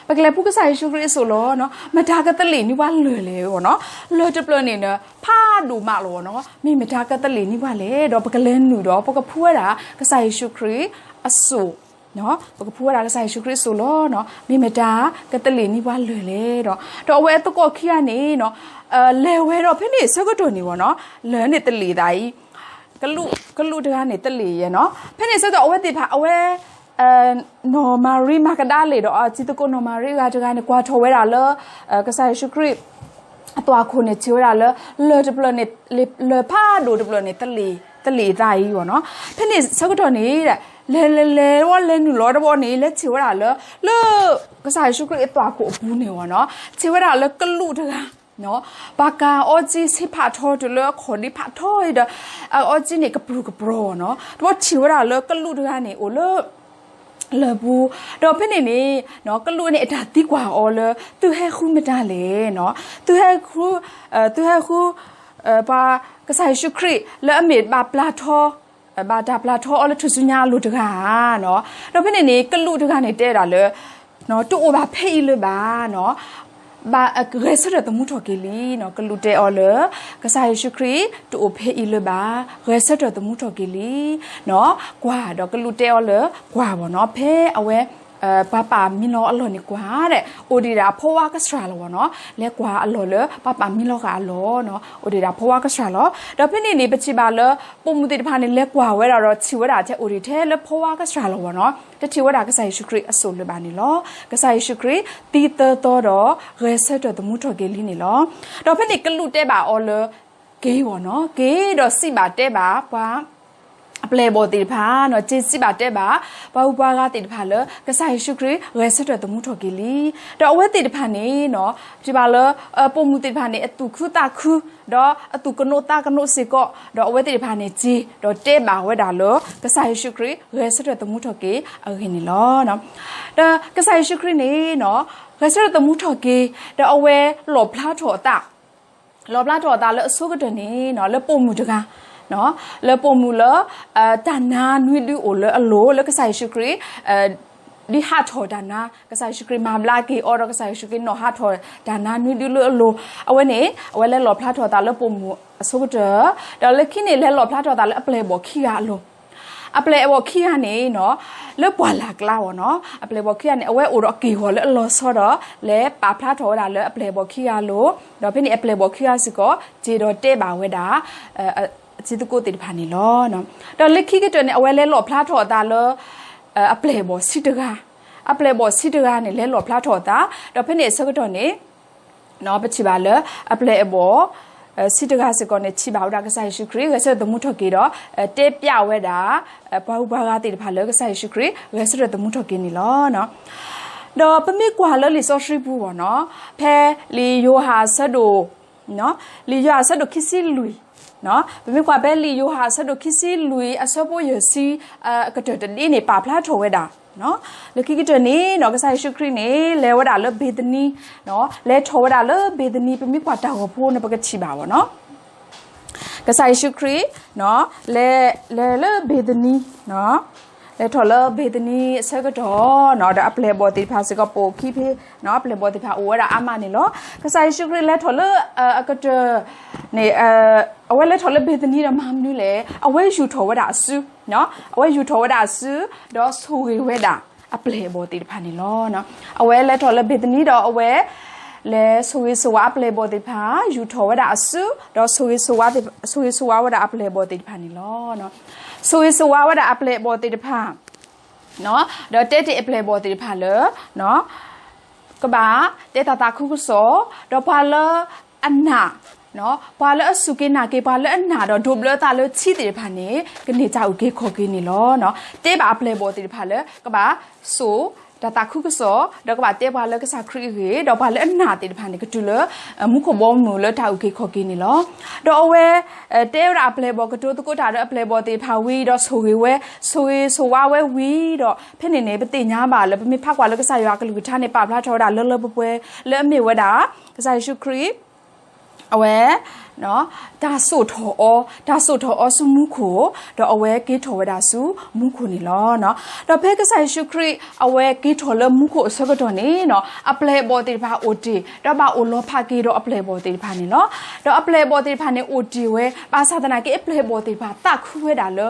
ပကလဲၤဖှူကစၢ်ယ့ၣ်ၡူးခရံာ်အစိၣ်လီၤ. မတၤကသလ့ၣ်န့ၢ်ပှၤလၢၢ်လဲၣ်ဝဲနီၤ လၢၢ်တဖျၢၣ်န့ၣ် ဖးဒိၣ်မးလီၤဝဲနီၤ မ့ၢ်မတၤကသလ့ၣ်န့ၢ်ပှၤလဲၣ် ဒီးပကလဲၤနုာ်ဒီး ပကဖှူဝဲဒၣ်ကစၢ်ယ့ၣ်ၡူးခရံာ်အစိၣ် ပကဖှူဝဲဒၣ်ကစၢ်ယ့ၣ်ၡူးခရံာ်အစိၣ်လီၤ. မ့ၢ်မတၤကသလ့ၣ်န့ၢ်ပှၤလၢၢ်လဲၣ်ဒီး ဒီးအဝဲအသကိးခံဂၤန့ၣ်နီၤ လဲၤဝဲဒီးဖဲန့ၣ်အဆၢကတီၢ်န့ၣ်ဝဲနီၤ လၢၢ်န့ၣ်သလ့ၣ်သးအံၤ ကလူးတဂၤန့ၣ်သလ့ၣ်ယဲနီၤ ဖဲန့ၣ်အဆၢကတီၢ် အဝဲသ့ၣ်တဖၣ် အဝဲ နီၢ်မၤရံမၤကဒၤလ့ၣ်ဒီးအတံၤသကိးနီၢ်မၤရံအဂၤတဂၤန့ၣ် ကွၢ်ထီၣ်ဝဲဒၣ်လၢ ကစၢ်ယ့ၣ်ၡူးခရံာ် အသွၣ်ခိၣ်န့ၣ် ထံၣ်ဝဲဒၣ်လၢ လၢၢ်တဖျၢၣ်န့ၣ် လၢၢ်ဖးဒိၣ်တဖျၢၣ်န့ၣ် သလ့ၣ်သးအံၤဝဲနီၤ ဖဲန့ၣ်အဆၢကတီၢ်န့ၣ် လဲၤလဲၤလဲၤဝဲလဲၤနုာ်လီၤတဘျီန့ၣ် လဲၤထံၣ်ဝဲဒၣ်လၢ လၢ ကစၢ်ယ့ၣ်ၡူးခရံာ်အသွၣ်ခိၣ်အပူၤန့ၣ်ဝဲနီၤ ထံၣ်ဝဲဒၣ်လၢကလူးတဂၤ ပှၤကၤအီကၠံဆ့ဖးထီတုၤလၢအခီၣ်ဒံဖးထီအံၤဒီး အအီကၠံန့ၣ်ကပြုၢ်ကပြီၤနီၤ တဘျီထံၣ်ဝဲဒၣ်လၢကလူးတဂၤန့ၣ် အိၣ်လၢ လၢၢ်ပူၤ ဒီးဖဲန့ၣ်န့ၣ် ကလူးန့ၣ်အတၢ်သံကွၢ်အီၤလၢ သုဟဲဃုမတၤလဲၣ်နီၤ သုဟဲဃု သုဟဲဃု ပှၤကစၢ်ယ့ၣ်ၡူးခရံာ်လၢအမ့ၢ်ဘၣ်ပျၢ်ထီ ဘၣ်တၢ်ပျၢ်ထီအီၤလၢထူၣ်စုညါအလိၤတဂၤဧါနီၤ ဒီးဖဲန့ၣ်န့ၣ် ကလူးတဂၤန့ၣ်တဲဒၣ်လၢ တအိၣ်ဘၣ်ဖဲအံၤလၢၤဘၣ်နီၤ ဘၣ်ဂဲၤဆၢထၢၣ်သမူထီၣ်က့ၤလံနီၤ ကလူးတဲအီၤလၢ ကစၢ်ယ့ၣ်ၡူးခရံာ် တအိၣ်ဖဲအံၤလၢၤဘၣ် ဂဲၤဆၢထၢၣ်သမူထီၣ်က့ၤလံ ကွၢ်ဒီးကလူးတဲအီၤလၢ ကွၢ်ဝဲနီၤ ဖဲအဝဲ ပှၤပာ်မံလီၤအလီၢ်န့ၣ်ကွၢ်ဒဲး အိၣ်ဒံးဒၣ်အဖိဝါကစှၤလီၤဝဲနီၤ လဲၤကွၢ်အလီၢ်လၢ ပှၤပာ်မံလီၤဃာ်အလီၢ်နီၤ အိၣ်ဒံးဒၣ်ဖိဝါကစှၤလီၤ ဒီးဖဲန့ၣ်န့ၣ် ပထံၣ်ဘၣ်လၢ ပိာ်မုၣ်သ့ၣ်တဖၣ်န့ၣ် လဲၤကွၢ်ဝဲဒၣ်ဒီးထံၣ်ဝဲဒၣ်ထဲအိၣ်ဒံးထဲလၢဖိဝါကစှၤလီၤဝဲနီၤ တထံၣ်ဝဲဒၣ်ကစၢ်ယ့ၣ်ၡူးခရံာ်အစိၣ်လၢၤဘၣ်န့ၣ်လီၤ ကစၢ်ယ့ၣ်ၡူးခရံာ် သံသၢသီဒီး ဂဲၤဆၢထၢၣ်သမူထီၣ်က့ၤလံန့ၣ်လီၤ ဒီးဖဲန့ၣ်ကလူးတဲဘၣ်အီၤလၢ က့ၤဝဲနီၤ က့ၤဒီးစံးဘၣ်တဲဘၣ်ပှၤ အပျဲၢ်အဘီၣ်သ့ၣ်တဖၣ် စ့စံးဘၣ်တဲဘၣ် ပှၤဂုၤပှၤဂၤသ့ၣ်တဖၣ်လၢ ကစၢ်ယ့ၣ်ၡူးခရံာ်ဂဲၤဆၢထၢၣ်သမူထီၣ်က့ၤလံ. ဒီးအဝဲသ့ၣ်တဖၣ်န့ၣ် ထံၣ်ဘၣ်လၢ ပိာ်မုၣ်သ့ၣ်တဖၣ်န့ၣ် အသူၣ်ခုသးခု ဒီးအသူၣ်ကနိးသးကနိးစ့ၢ်ကီး ဒီးအဝဲသ့ၣ်တဖၣ်န့ၣ် စ့ဒီးတဲဘၣ်ဝဲဒၣ်လၢ ကစၢ်ယ့ၣ်ၡူးခရံာ်ဂဲၤဆၢထၢၣ်သမူထီၣ်က့ၤအဂ့ၢ်န့ၣ်လီၤ. ဒီးကစၢ်ယ့ၣ်ၡူးခရံာ်န့ၣ် ဂဲၤဆၢထၢၣ်သမူထီၣ်က့ၤ ဒီးအဝဲလီၣ်ဖျါထီၣ်အသး လီၣ်ဖျါထီၣ်အသးလၢအဆိကတၢၢ်န့ၣ် လၢပိာ်မုၣ်တဂၤ လၢပိာ်မုၣ်လၢ တၢ်နါနွံဒုအိၣ်လၢအလိၤ လၢကစၢ်ယ့ၣ်ၡူးခရံာ် ဒ်ဟးထီၣ်တၢ်နါ ကစၢ်ယ့ၣ်ၡူးခရံာ်မၤဘျါက့ၤအီၤဒီး ကစၢ်ယ့ၣ်ၡူးခရံာ်နီၣ်ဟးထီၣ်တၢ်နါနွံဒုလၢအလိၤ အဝဲန့ၣ် အဝဲလဲၤလီၣ်ဖျါထီၣ်အသးလၢပိာ်မုၣ်အဆိကတၢၢ် ဒီးလၢခံန့ၣ် လဲၤလီၣ်ဖျါထီၣ်အသးလၢအပျဲၢ်အဘီၣ်ခံဂၤအလိၤ အပျဲၢ်အဘီၣ်ခံဂၤန့ၣ် လၢပှၢ်လၢ်ကျါအီၤနီၤ အပျဲၢ်အဘီၣ်ခံဂၤန့ၣ် အဝဲအိၣ်ဒီးအက့ၢ်အဂီၤလၢအလီၤဆီဒီး လဲၤပာ်ဖျါထီၣ်ဝဲဒၣ်လၢအပျဲၢ်အဘီၣ်ခံဂၤအလိၤ ဒီးဖဲန့ၣ်အပျဲၢ်အဘီၣ်ခံဂၤစ့ၢ်ကီး စ့ဒီးတဲဘၣ်ဝဲဒၣ် အတံၤသကိးသ့ၣ်တဖၣ်န့ၣ်လီၤ. ဒီးလၢခံကတၢၢ်န့ၣ် အဝဲလဲၤလီၣ်ဖျါထီၣ်အသးလၢ အပျဲၢ်အဘီၣ်ဆံတဂၤ အပျဲၢ်အဘီၣ်ဆံတဂၤန့ၣ် လဲၤလီၣ်ဖျါထီၣ်အသး ဒီးဖဲန့ၣ်အဆၢကတီၢ်န့ၣ် ပထံၣ်ဘၣ်လၢ အပျဲၢ်အဘီၣ် ဆံတဂၤစ့ၢ်ကီးန့ၣ် ထံၣ်ဘၣ်ဝဲဒၣ်ကစၢ်ယ့ၣ်ၡူးခရံာ် ဂဲၤဆၢထၢၣ်သမူထီၣ်က့ၤဒီး တဲပျးဝဲဒၣ် ပှၤဂုၤပှၤဂၤသ့ၣ်တဖၣ်လၢကစၢ်ယ့ၣ်ၡူးခရံာ် ဂဲၤဆၢထၢၣ်သမူထီၣ်က့ၤန့ၣ်လီၤ. ဒီးပမ့ၢ်ကွၢ်လၢလံာ်စီဆှံပူၤအီၤနီၤ ဖဲလံာ်ယိၤဟၣ်အဆၢဒိၣ် လံာ်ယိၤဟၣ်အဆၢဒိၣ်ခံဆံလွံၢ် ပမ့ၢ်ကွၢ်ဖဲလံာ်ယိၤဟၣ်အဆၢဒိၣ်ခံဆံလွံၢ် အဆၢဖိယဲၢ်ဆံ အကတၢၢ်တဒ့န့ၣ် ပာ်ဖျါထီၣ်ဝဲဒၣ် လၢခံကတၢၢ်န့ၣ်နီၤ ကစၢ်ယ့ၣ်ၡူးခရံာ်န့ၣ် လဲၤဝဲဒၣ်လၢဘ့ၤသနံ လဲၤထီၣ်ဝဲဒၣ်လၢဘ့ၤသနံ ပမ့ၢ်ကွၢ်တၢ်ဂီၤဖိန့ၣ် ပကထံၣ်ဘၣ်အီၤနီၤ ကစၢ်ယ့ၣ်ၡူးခရံာ် လဲၤ လဲၤလၢဘ့ၤသနံ လဲၤထီၣ်လၢဘ့ၤသနံအဆၢကတီၢ်နီၤ ဒီးအပျဲၢ်အဘီၣ်သ့ၣ်တဖၣ်စ့ၢ်ကီးပိာ်ခံဖဲ အပျဲၢ်အဘီၣ်သ့ၣ်တဖၣ်အိၣ်ဝဲဒၣ်အါမးန့ၣ်လီၤ. ကစၢ်ယ့ၣ်ၡူးခရံာ်လဲၤထီၣ်လၢ အကတၢၢ်န့ၣ် အဝဲလဲၤထီၣ်လၢဘ့ၤသနံဒီးမၤမနုၤလဲၣ် အဝဲယူာ်ထီၣ်ဝဲဒၣ်အစု အဝဲယူာ်ထီၣ်ဝဲဒၣ်အစု ဒီးဆိၣ်ဂ့ၤဝဲဒၣ်အပျဲၢ်အဘီၣ်သ့ၣ်တဖၣ်န့ၣ်လီၤ. အဝဲလဲၤထီၣ်လၢဘ့ၤသနံဒီးအဝဲ လဲၤဆိၣ်ဂ့ၤဆိၣ်ဝါအပျဲၢ်အဘီၣ်သ့ၣ်တဖၣ် ယူာ်ထီၣ်ဝဲဒၣ်အစု ဒီးဆိၣ်ဂ့ၤဆိၣ်ဝါ ဆိၣ်ဂ့ၤဆိၣ်ဝါဝဲဒၣ်အပျဲၢ်အဘီၣ်သ့ၣ်တဖၣ်န့ၣ်လီၤ. ဆိၣ်ဂ့ၤဆိၣ်ဝါဝဲဒၣ်အပျဲၢ်အဘီၣ်သ့ၣ်တဖၣ် ဒီးတဲတ့ၢ်အပျဲၢ်အဘီၣ်သ့ၣ်တဖၣ်လၢ ကဘၣ်တဲတၢ်သးခုကစီၣ် ဒီးပှၤလၢအနာ် ပှၤလၢအစူၢ်က့ၤနာ်က့ၤ ပှၤလၢအနာ်ဒီးဒိးဘျၢသးလၢထံသ့ၣ်တဖၣ်န့ၣ် ကန့ၢ်တၢ်အုၣ်က့ၤခီၣ်က့ၤန့ၣ်လီၤ. တဲဘၣ်အပျဲၢ်အဘီၣ်သ့ၣ်တဖၣ်လၢ ကဘၣ်စိာ်တၢ်သးခုကစီၣ် ဒီးကဘၣ်တဲပှၤလၢကစၢ်ခရံာ်အဂ့ၢ် ဒီးပှၤလၢအနာ်သ့ၣ်တဖၣ်န့ၣ် ကတုၤလၢ မူခိၣ်ဘီမုၢ်လၢတၢ်အုၣ်က့ၤခီၣ်က့ၤန့ၣ်လီၤ. ဒီးအဝဲ တဲဝဲဒၣ်အပျဲၢ်အဘီၣ် ကတိၤသကိးတၢ်ဒီးအပျဲၢ်အဘီၣ်သ့ၣ်တဖၣ်ဝံၤဒီးဆိၣ်ဂ့ၤဝဲ ဆိၣ်ဂ့ၤဆိၣ်ဝါဝဲဝံၤဒီး ဖဲန့ၣ်န့ၣ် ပသ့ၣ်ညါဘၣ်လၢ ပမ့ၢ်ဖးကွၢ်လၢကစၢ်ယွၤအကလုၢ်ကထါန့ၣ် ပာ်ဖျါထီၣ်ဝဲဒၣ်လၢလၢပှဲၤပှဲၤ လၢအမ့ၢ်ဝဲဒၣ် ကစၢ်ယ့ၣ်ၡူးခရံာ် အဝဲ တၢ်စိာ်ထီၣ်အီၤ တၢ်စိာ်ထီၣ်အီၤဆူမူခိၣ် ဒီးအဝဲက့ၤထီၣ်ဝဲဒၣ်ဆူမူခိၣ်န့ၣ်လီၤ. ဒီးဖဲကစၢ်ယ့ၣ်ၡူးခရံာ် အဝဲက့ၤထီၣ်လၢမူခိၣ်အဆၢကတီၢ်န့ၣ်နီၤ အပျဲၢ်အဘီၣ်သ့ၣ်တဖၣ်အိၣ်တ့ၢ် ဒီးဘၣ်အိၣ်လီၤဖးက့ၤဒီးအပျဲၢ်အဘီၣ်သ့ၣ်တဖၣ်န့ၣ်လီၤ. ဒီးအပျဲၢ်အဘီၣ်သ့ၣ်တဖၣ်န့ၣ် အိၣ်တ့ၢ်ဝဲ ဘၣ်ဆၣ်သနာ်က့ အပျဲၢ်အဘီၣ်သ့ၣ်တဖၣ်သးခုဝဲဒၣ်လၢ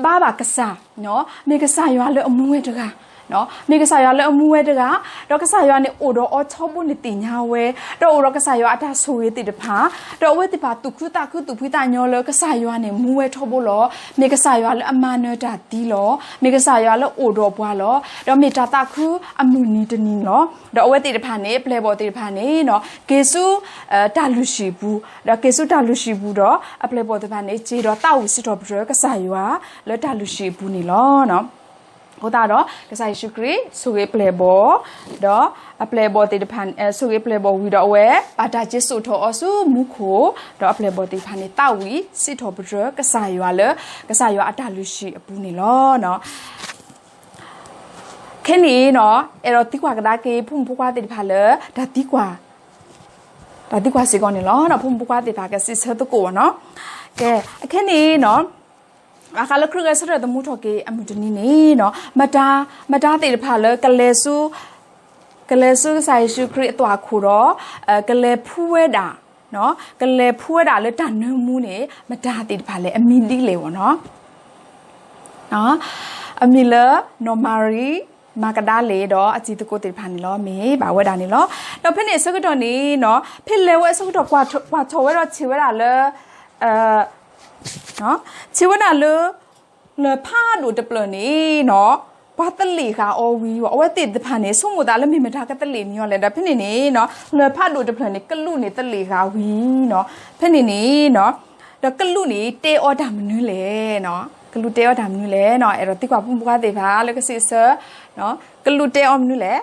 ဘါဘၣ်ကစၢ် မ့ၢ်ကစၢ်ယွၤလၢအမူဝဲတဂၤ မ့ၢ်ကစၢ်ယွၤလၢအမူဝဲတဂၤ, ဒီးကစၢ်ယွၤန့ၣ်အိၣ်ဒီးအီၤထီဘိန့ၣ်သ့ၣ်ညါဝဲ, ဒီးအိၣ်ဒီးကစၢ်ယွၤအတၢ်ဆိၣ်ဂ့ၤသ့ၣ်တဖၣ်, ဒီးအဝဲသ့ၣ်တဖၣ်သူၣ်ခုသးခုသူၣ်ဖှံသးညီလၢကစၢ်ယွၤန့ၣ်မူဝဲထီဘိလီၤ. မ့ၢ်ကစၢ်ယွၤလၢအမၤနၢၤတၢ်သံလီၤ. မ့ၢ်ကစၢ်ယွၤလၢအိၣ်ဒီးပှၤလီၤ. ဒီးမ့ၢ်တၢ်သးခုအမုၢ်နံၤတနံၤလီၤ. ဒီးအဝဲသ့ၣ်တဖၣ်န့ၣ် အပျဲၢ်အဘီၣ်သ့ၣ်တဖၣ်န့ၣ် က့ၤဆူ တၢ်လုၢ်ဟံၣ်အပူၤ, ဒီးက့ၤဆူတၢ်လုၢ်ဟံၣ်အပူၤဒီး အပျဲၢ်အဘီၣ်သ့ၣ်တဖၣ်န့ၣ် စ့ဒီးသးဝံၣ်စံးထီၣ်ပတြၢၤကစၢ်ယွၤလၢတၢ်လုၢ်ဟံၣ်အပူၤန့ၣ်လီၤ. အဃိသတးဒီး ကစၢ်ယ့ၣ်ၡူးခရံာ်ဆိၣ်ဂ့ၤအပျဲၢ်အဘီၣ်, ဒီးအပျဲၢ်အဘီၣ်သ့ၣ်တဖၣ် ဆိၣ်ဂ့ၤအပျဲၢ်အဘီၣ်ဝံၤဒီးအဝဲ ဘၣ်တၢ်စ့စိာ်ထီၣ်အီၤဆူမူခိၣ်, ဒီးအပျဲၢ်အဘီၣ်သ့ၣ်တဖၣ်န့ၣ် သးဝံၣ်စံးထီၣ်ပတြၢၤကစၢ်ယွၤလၢ ကစၢ်ယွၤအတၢ်လုၢ်ဟံၣ်အပူၤန့ၣ်လီၤ. ခဲန့ၣ် အဲၣ်ဒိးသံကွၢ်ကဒါက့ၤ ဖိမုၣ်ဖိခွါသ့ၣ်တဖၣ်လၢ တၢ်သံကွၢ်, တၢ်သံကွၢ်စ့ၢ်ကီးန့ၣ်လီၤ. ဖိမုၣ်ဖိခွါသ့ၣ်တဖၣ်ကစံးဆၢသကိးဘၣ်နီၤ. ကဲ, ခဲန့ၣ် ဘၣ်ဃးလၢခရံာ်ဂဲၤဆၢထၢၣ်သမူထီၣ်က့ၤအမုၢ်တနံၤန့ၣ် မတၤ, မတၤသ့ၣ်တဖၣ်လၢကလဲၤဆူ, ကလဲၤဆူကစၢ်ယ့ၣ်ၡူးခရံာ်အသွၣ်ခိၣ်ဒီး ကလဲၤဖှူဝဲဒၣ်, ကလဲၤဖှူဝဲဒၣ်လၢတၢ်နၢမူန့ၣ် မတၤသ့ၣ်တဖၣ်လဲၣ်. အမံၤဒ်လဲၣ်ဘၣ်နီၤ. အမံၤလၢ နီၢ်မၤရံ, မၤကဒၤလ့ၤ ဒီးအတံၤသကိးသ့ၣ်တဖၣ်န့ၣ်လီၤ. မ့ၢ်ဘၣ်ဝဲဒၣ်န့ၣ်လီၤ. ဒီးဖဲန့ၣ်အဆၢကတီၢ်န့ၣ် ဖဲလဲၤဝဲအဆၢကတီၢ် ကွၢ်ထီၣ်ဝဲဒီးထံၣ်ဝဲဒၣ်လၢ ထံၣ်ဝဲဒၣ်လၢ လၢၢ်ဖးဒိၣ်တဖျၢၣ်န့ၣ် ပှၤသလ့ၣ်ဃာ်အီၤဝံၤ အဝဲသ့ၣ်တဖၣ်န့ၣ် ဆိကမိၣ်သးလၢမ့ၢ်မတၤကသလ့ၣ်န့ၢ်အီၤလဲၣ်. ဒီးဖဲန့ၣ်န့ၣ် လၢၢ်ဖးဒိၣ်တဖျၢၣ်န့ၣ် ကလူးန့ၣ်သလ့ၣ်ဃာ်ဝံၤ, ဖဲန့ၣ်န့ၣ် ဒီးကလူးန့ၣ်တဲအီၤတၢ်မနုၤလဲၣ်. ကလူၤတဲအီၤတၢ်မနုၤလဲၣ်နီၤ. အဲၣ်ဒိးသံကွၢ်ပိာ်မုၣ်ဖိခွါသ့ၣ်တဖၣ်လၢကစံးဆၢ, ကလူၤတဲအီၤမနုၤလဲၣ်.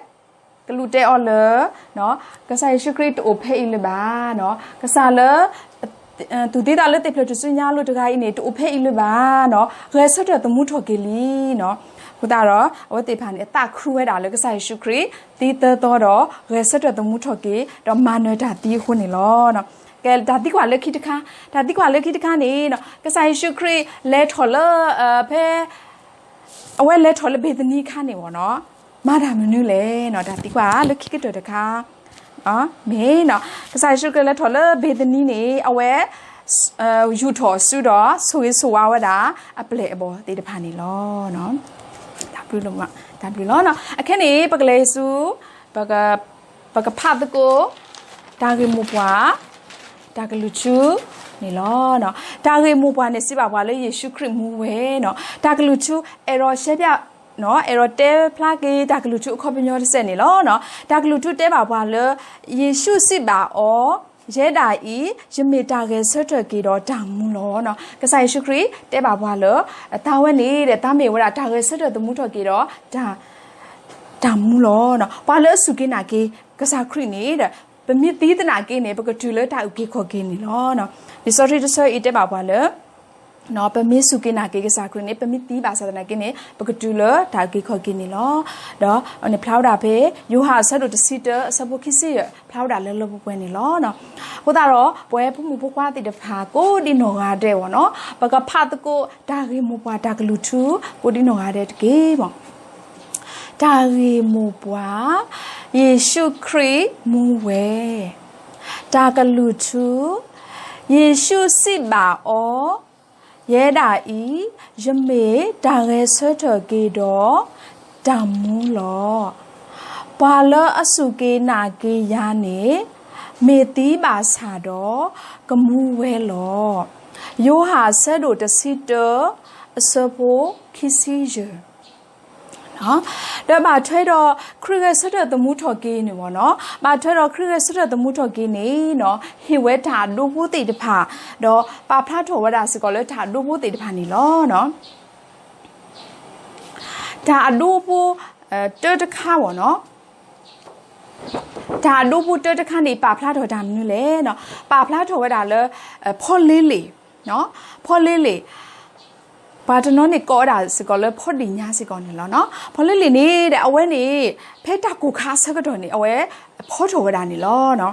ကလူၤတဲအီၤလၢ ကစၢ်ယ့ၣ်ၡူးခရံာ်တအိၣ်ဖဲအံၤလၢၤဘၣ်. ကစၢ်လၢ သူၣ်သံသးလၢသ့ၣ်ဖျၢၣ်ထူၣ်စုညါအလိၤတဂၤအံၤန့ၣ် တအိၣ်ဖဲအံၤလၢၤဘၣ်နီၤ, ဂဲၤဆၢထၢၣ်သမူထီၣ်က့ၤလံနီၤ. အဃိသတးဒီး အဝဲသ့ၣ်တဖၣ်န့ၣ် အသးခုဝဲဒၣ်လၢကစၢ်ယ့ၣ်ၡူးခရံာ် သံသၢသီဒီး ဂဲၤဆၢထၢၣ်သမူထီၣ်က့ၤ ဒီးမၤနၢၤတၢ်သံအဃိန့ၣ်လီၤ. ကဲ တၢ်သံကွၢ်လၢခံတခါ, တၢ်သံကွၢ်လၢခံတခါန့ၣ် ကစၢ်ယ့ၣ်ၡူးခရံာ် လဲၤထီၣ်လၢ ဖဲ အဝဲလဲၤထီၣ်လၢဘ့ၤသနံအခါန့ၣ်ဝဲနီၤ, မၤတၢ်မနုၤလဲၣ်နီၤ. တၢ်သံကွၢ်လၢခံကတၢၢ်တခါ မ့ၢ်နီၤ, ကစၢ်ယ့ၣ်ၡူးခရံာ်လဲၤထီၣ်လၢဘ့ၤသနံန့ၣ် အဝဲ ယူာ်ထီၣ်စုဒီး ဆိၣ်ဂ့ၤဆိၣ်ဝါဝဲဒၣ် အပျဲၢ်အဘီၣ်သ့ၣ်တဖၣ်န့ၣ်လီၤ. တၢ်ဘျုးလီၤ. အခဲန့ၣ် ပကလဲၤဆူ ပက ပကဖးသကိး တၢ်ဂ့ၢ်မိၢ်ပှၢ် တၢ်ကလုၢ်ထူန့ၣ်လီၤ. တၢ်ဂ့ၢ်မိၢ်ပှၢ်န့ၣ် စံးဘၣ်ပှၤလၢယ့ၣ်ၡူးခရံာ်မူဝဲနီၤ. တၢ်ကလုၢ်ထူ အဲၣ်ဒိးရှဲပျး အဲၣ်ဒိးတဲဖျါက့ၤ တၢ်ကလုၢ်ထူအခီပညီတစဲးန့ၣ်လီၤ. တၢ်ကလုၢ်ထူတဲဘၣ်ပှၤလၢ ယ့ၣ်ၡူးစံးဘၣ်အီၤ, ယဲဒၣ်အံၤ ယမ့ၢ်တၢ်ဂဲၤဆၢထၢၣ်က့ၤဒီးတၢ်မူလီၤ. ကစၢ်ယ့ၣ်ၡူးခရံာ်တဲဘၣ်ပှၤလၢ တၢ်ဝဲန့ၣ်ဒီး တၢ်မ့ၢ်ဝဲဒၣ်တၢ်ဂဲၤဆၢထၢၣ်သမူထီၣ်က့ၤဒီး တၢ်မူလီၤ. ပှၤလၢအစူၢ်က့ၤနာ်က့ၤ ကစၢ်ခရံာ်န့ၣ်ဒီး ပမ့ၢ်သံသနာ်က့န့ၣ် ပကတုၤလၢတၢ်အုၣ်က့ၤခီၣ်က့ၤန့ၣ်လီၤ. လံာ်စီဆှံတဆၢအံၤတဲဘၣ်ပှၤလၢ ပမ့ၢ်စူၢ်က့ၤနာ်က့ၤကစၢ်ခရံာ်န့ၣ် ပမ့ၢ်သံဘၣ်ဆၣ်သနာ်က့န့ၣ် ပကတုၤလၢတၢ်အုၣ်က့ၤခီၣ်က့ၤန့ၣ်လီၤ. ဒီးန့ၣ်ဖျါဝဲဒၣ်ဖဲ ယိၤဟၣ်အဆၢဒိၣ်တဆံတၢ အဆၢဖိခံဆံယဲၢ် ဖျါဝဲဒၣ်လၢလၢပှဲၤပှဲၤန့ၣ်လီၤ. အဃိသတးဒီး ပဝဲဖိမုၣ်ဖိခွါသ့ၣ်တဖၣ် ကိးဒံနီၢ်ဂၤဒဲးဝဲနီၤ, ပကဖးသကိး တၢ်ဂ့ၢ်မိၢ်ပှၢ်တၢ်ကလုၢ်ထူ ကိးဒံနီၢ်ဂၤဒဲးတက့ၢ်မး. တၢ်ဂ့ၢ်မိၢ်ပှၢ်, ယ့ၣ်ၡူးခရံာ်မူဝဲ, တၢ်ကလုၢ်ထူ, ယ့ၣ်ၡူးစံးဘၣ်အီၤ, ယဲဒၣ်အံၤ, ယမ့ၢ်တၢ်ဂဲၤဆၢထၢၣ်က့ၤဒီး တၢ်မူလီၤ. ပှၤလၢအစူၢ်က့ၤနာ်က့ၤယၤန့ၣ် မ့ၢ်သံဘၣ်ဆၣ်ဒီး ကမူဝဲလီၤ. ယိၤဟၣ်အဆၢဒိၣ်တဆံတၢ အဆၢဖိခံဆံယဲၢ် ဒီးဘၣ်ထွဲဒီး ခရံာ်ဂဲၤဆၢထၢၣ်သမူထီၣ်က့ၤန့ၣ်ဝဲနီၤ, ဘၣ်ထွဲဒီးခရံာ်ဂဲၤဆၢထၢၣ်သမူထီၣ်က့ၤန့ၣ်နီၤ, ဟ့ၣ်ဝဲတၢ်ဒိဖိသ့ၣ်တဖၣ်, ဒီးပာ်ဖျါထီၣ်ဝဲဒၣ်စ့ၢ်ကီးလၢတၢ်ဒိဖိသ့ၣ်တဖၣ်န့ၣ်လီၤ. တၢ်အဒိဖိ တၢတခါဝဲနီၤ, တၢ်အဒိဖိတၢတခါန့ၣ် ပာ်ဖျါထီၣ်တၢ်မနုၤလဲၣ်နီၤ, ပာ်ဖျါထီၣ်ဝဲဒၣ်လၢ ဖီလ့လ့ၣ် ဖီလ့လ့ၣ်, ပှၤတနီၤန့ၣ်ကိးဝဲဒၣ်စ့ၢ်ကီးလၢဖီဒ့ၣ်ညါစ့ၢ်ကီးန့ၣ်လီၤ. ဖီလ့လ့ၣ်န့ၣ်ဒီး အဝဲန့ၣ် ဖဲတၢ်ကိၢ်ခါအဆၢကတီၢ်န့ၣ် အဝဲဖီထီၣ်ဝဲဒၣ်န့ၣ်လီၤ.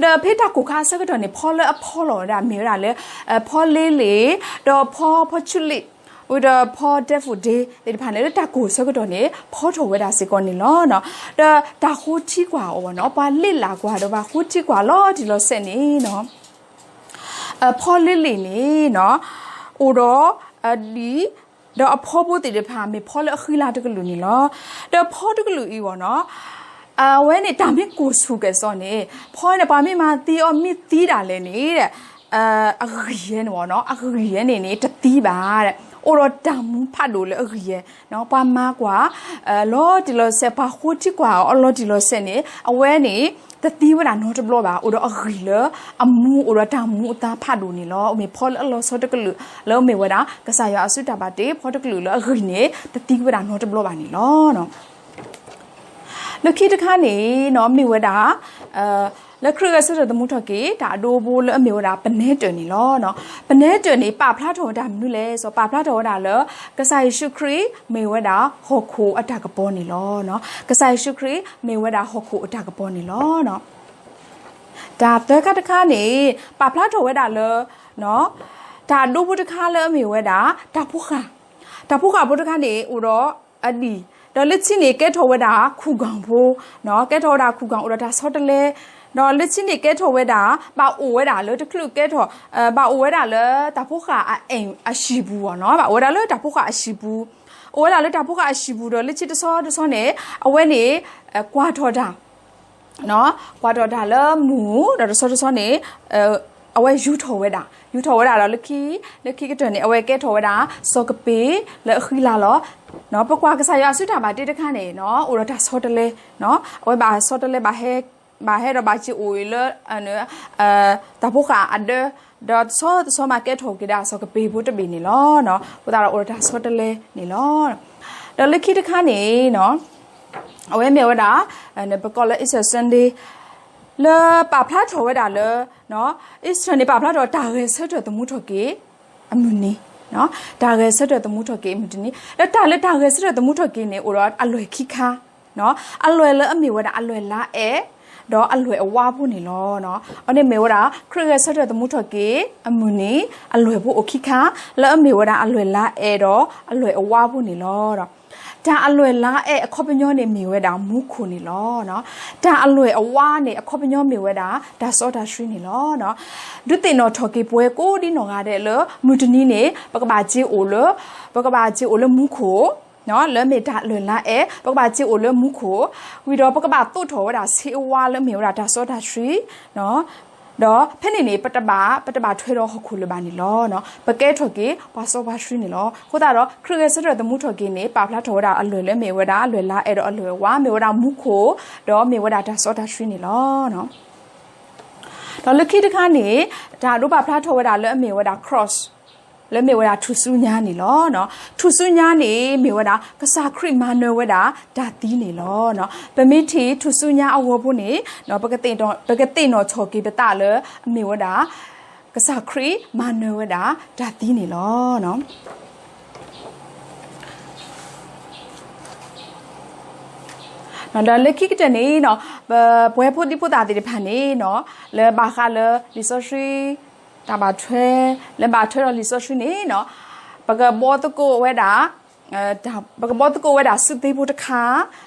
ဒီးဖဲတၢ်ကိၢ်ခါအဆၢကတီၢ်န့ၣ် ဖီလၢအဖီလီၤဝဲဒၣ်မ့ၢ်ဝဲဒၣ်လၢ ဖီလ့လ့ၣ်, ဒီးဖီဖီဆူလ့ၣ်, ဒီးဖီဒဲဖိဒ့သ့ၣ်တဖၣ်န့ၣ် လၢတၢ်ကိၢ်အဆၢကတီၢ်န့ၣ် ဖီထီၣ်ဝဲဒၣ်စ့ၢ်ကီးန့ၣ်လီၤ. ဒီးတၢ်ဃိထံကွၢ်အီၤနီၤ, ပှၤလ့လၢကွၢ်ဒီး ပှၤဃိထံကွၢ်လီၤတံၢ်လီၤဆဲးန့ၣ်နီၤ, ဖီလ့လ့ၣ်န့ၣ်နီၤ, အိၣ်ဒီးအဒံၣ်, ဒီးအဖီဖိသ့ၣ်တဖၣ် မ့ၢ်ဖီလၢအဃံလၤတကလုာ်န့ၣ်လီၤ. ဒီးဖီတကလုာ်အံၤဝဲနီၤ, အဝဲန့ၣ် တၢ်မ့ၢ်ကိၢ်ဆူၣ်ကဲၣ်ဆိးန့ၣ်, ဖီန့ၣ် ပှၤမ့ၢ်မၤသံအီၤ မ့ၢ်သံဒၣ်လဲာ်န့ၣ် အဂံၢ်ယဲန့ၣ်ဝဲနီၤ, အဂံၢ်ယဲန့ၣ်န့ၣ် တသံဘၣ်, အိၣ်ဒီးတၢ်မူဖးဒိၣ်လၢအဂံၢ်ယဲ, ပှၤမၤကွၢ် လီၤတံၢ်လီၤဆဲး, ပှၤဃိထံကွၢ်အီၤလီၤတံၢ်လီၤဆဲးန့ၣ် အဝဲန့ၣ် တသံဝဲဒၣ်နီတဘျီဘၣ်, အိၣ်ဒီးအဂံၢ်လၢအမူ, အိၣ်ဒီးတၢ်မူအသါဖးဒိၣ်န့ၣ်လီၤ. မ့ၢ်ဖီလၢအလီၤဆီတကလုာ် လၢအမ့ၢ်ဝဲဒၣ် ကစၢ်ယွၤအစုတၢ်ဘၣ်တ့ ဖီတကလုာ်လၢအဂံၢ်န့ၣ် တသံဝဲဒၣ်နီတဘျီဘၣ်န့ၣ်လီၤ. လၢခံတခါန့ၣ်နီၤ မ့ၢ်ဝဲဒၣ် လၢခရံာ်ဂဲၤဆၢထၢၣ်သမူထီၣ်က့ၤ တၢ်အဒိအဘိလၢအမ့ၢ်ဝဲဒၣ် ပနဲတၢၢ်န့ၣ်လီၤ. ပနဲတၢၢ်န့ၣ် ပာ်ဖျါထီၣ်ဝဲဒၣ်မနုၤလဲၣ်, ပာ်ဖျါထီၣ်ဝဲဒၣ်လၢ ကစၢ်ယ့ၣ်ၡူးခရံာ်မ့ၢ်ဝဲဒၣ်ဟီၣ်ခိၣ်အတၢ်ကပီၤန့ၣ်လီၤ. ကစၢ်ယ့ၣ်ၡူးခရံာ်မ့ၢ်ဝဲဒၣ်ဟီၣ်ခိၣ်အတၢ်ကပီၤန့ၣ်လီၤ. တၢ်သၢခါတခါန့ၣ် ပာ်ဖျါထီၣ်ဝဲဒၣ်လၢ တၢ်အဒိဖိတခါလၢအမ့ၢ်ဝဲဒၣ် တၢ်ဖိဃာ်, တၢ်ဖိဃာ်ဖိတခါန့ၣ် အိၣ်ဒီးအဒံၣ်, ဒီးလၢခံန့ၣ် ကဲထီၣ်ဝဲဒၣ်ခူၣ်ကၣ်ဖိ, ကဲထီၣ်ဝဲဒၣ်ခူၣ်ကၣ် အိၣ်ဒီးတၢ်ဆီတလဲ, ဒီးလၢခံန့ၣ် ကဲထီၣ်ဝဲဒၣ် ဘၣ်အိၣ်ဝဲဒၣ်လၢတချုးကဲထီၣ် ဘၣ်အိၣ်ဝဲဒၣ်လၢတၢ်ဖိဃာ်အအိမ်အဟံၣ်ပူၤနီၤ, ဘၣ်အိၣ်ဝဲဒၣ်လၢတၢ်ဖိဃာ်အဟံၣ်ပူၤ, အိၣ်ဝဲဒၣ်လၢတၢ်ဖိဃာ်အဟံၣ်ပူၤဒီး လၢခံတဆီတဆီန့ၣ် အဝဲန့ၣ် ကွၢ်ထီၣ်တၢ် ကွၢ်ထီၣ်တၢ်လၢမူၢ် ဒီးတဆီတဆီန့ၣ် အဝဲယူၤထီၣ်ဝဲဒၣ်, ယူၤထီၣ်ဝဲဒၣ်ဒီးလၢခံ, လၢခံကတၢၢ်န့ၣ် အဝဲကဲထီၣ်ဝဲဒၣ် စီၤကပ့ၤလၢအဃံလၤလီၤ. ပကွၢ်ကစၢ်ယွၤအစုတၢ်ဘၣ်တ့တခါန့ၣ်နီၤ အိၣ်ဒီးတၢ်ဆီတလဲ, အဝဲဘၣ်ဆီတလဲ ဘၣ်ဟဲဒီးဘၣ်စ့ၢ်အိၣ်အံၤလၢ တၢ်ဖိဃာ်အဒၢ ဒီးတဆီတဆီမးကဲထီၣ်က့ၤဒၣ်အစီၤကပ့ၤဖိတဘ့ၣ်န့ၣ်လီၤ. အဃိသတးဒီးအိၣ်ဒီးတၢ်ဆီတလဲန့ၣ်လီၤ. ဒီးလၢခံတခါန့ၣ် အဝဲမ့ၢ်ဝဲဒၣ် ပကိးလၢ Easter Sunday လၢပာ်ဖျါထီၣ်ဝဲဒၣ်လၢ Easter န့ၣ် ပာ်ဖျါထီၣ်တၢ်ဂဲၤဆၢထၢၣ်သမူထီၣ်က့ၤအမုၢ်နံၤ, တၢ်ဂဲၤဆၢထၢၣ်သမူထီၣ်က့ၤအမုၢ်တနံၤ, ဒီးတၢ်လၢတၢ်ဂဲၤဆၢထၢၣ်သမူထီၣ်က့ၤန့ၣ် အိၣ်ဒီးအလွဲၢ်ခံခါ, အလွဲၢ်လၢအမ့ၢ်ဝဲဒၣ်အလွဲၢ်လါအဲၣ် ဒီးအလွဲၢ်အဝါဖိန့ၣ်လီၤ. အန့ၣ်မ့ၢ်ဝဲဒၣ် ခရံာ်ဂဲၤဆၢထၢၣ်သမူထီၣ်က့ၤအမုၢ်နံၤ အလွဲၢ်ဖိအိၣ်ခံခါ လၢအမ့ၢ်ဝဲဒၣ်အလွဲၢ်လါအဲၣ်ဒီးအလွဲၢ်အဝါဖိန့ၣ်လီၤ. တၢ်အလွဲၢ်လါအဲၣ်အခီပညီန့ၣ်မ့ၢ်ဝဲဒၣ်မူခိၣ်န့ၣ်လီၤ. တၢ်အလွဲၢ်အဝါန့ၣ် အခီပညီမ့ၢ်ဝဲဒၣ် တၢ်စီတၢ်ဆှံန့ၣ်လီၤ. ဒုးသ့ၣ်နီၣ်ထီၣ်က့ၤပဝဲကိးဒ်နီၢ်ဂၤဒဲးလၢ မုၢ်တနံၤန့ၣ် ပကဘၣ်စ့အိၣ်လၢ ပကဘၣ်စ့အိၣ်လၢမူခိၣ် လၢမ့ၢ်တၢ်အလွဲၢ်လါအဲၣ် ပကဘၣ်စ့အိၣ်လၢမူခိၣ်, ဝံၤဒီးပကဘၣ်သိးထီၣ်ဝဲဒၣ်ဆ့အဝါလၢမ့ၢ်ဝဲဒၣ်တၢ်စီတၢ်ဆှံ, ဒီးဖဲန့ၣ်န့ၣ် ပတဘၣ် ပတဘၣ်ထွဲဒီးဟီၣ်ခိၣ်လၢၤဘၣ်န့ၣ်လီၤ. ပကဲထီၣ်က့ၤပှၤစီပှၤဆှံန့ၣ်လီၤ. အဃိသတးဒီး ခရံာ်ဂဲၤဆၢထၢၣ်သမူထီၣ်က့ၤန့ၣ် ပာ်ဖျါထီၣ်ဝဲဒၣ်အလွဲၢ်လၢမ့ၢ်ဝဲဒၣ်အလွဲၢ်လါအဲၣ်ဒီးအလွဲၢ်အဝါ မ့ၢ်ဝဲဒၣ်မူခိၣ် ဒီးမ့ၢ်ဝဲဒၣ်တၢ်စီတၢ်ဆှံန့ၣ်လီၤ. ဒီးလၢခံတခါန့ၣ် တၢ်ဒိပာ်ဖျါထီၣ်ဝဲဒၣ်လၢအမ့ၢ်ဝဲဒၣ် cross လၢမ့ၢ်ဝဲဒၣ်ထူၣ်စုညါန့ၣ်လီၤ. ထူၣ်စုညါန့ၣ် မ့ၢ်ဝဲဒၣ် ကစၢ်ခရံာ်မၤနၢၤဝဲဒၣ်တၢ်သံန့ၣ်လီၤ. ပမ့ၢ်ထံၣ်ထူၣ်စုညါအဂီၢ်ဖိန့ၣ် ပကသ့ၣ်နီၣ်ထီၣ်က့ၤပသးလၢ အမ့ၢ်ဝဲဒၣ် ကစၢ်ခရံာ်မၤနၢၤဝဲဒၣ်တၢ်သံန့ၣ်လီၤ. ဒီးလၢခံကတၢၢ်န့ၣ် ပပှၤဖိဒံဖိသၣ်သ့ၣ်တဖၣ်န့ၣ် လၢဘၣ်ဃးလၢလံာ်စီဆှံ တၢ်ဘၣ်ထွဲ လၢဘၣ်ထွဲဒီးလံာ်စီဆှံန့ၣ် ပကဘှီသကိးဝဲဒၣ် ပကဘှီသကိးဝဲဒၣ်စုသ့ဖိတခါ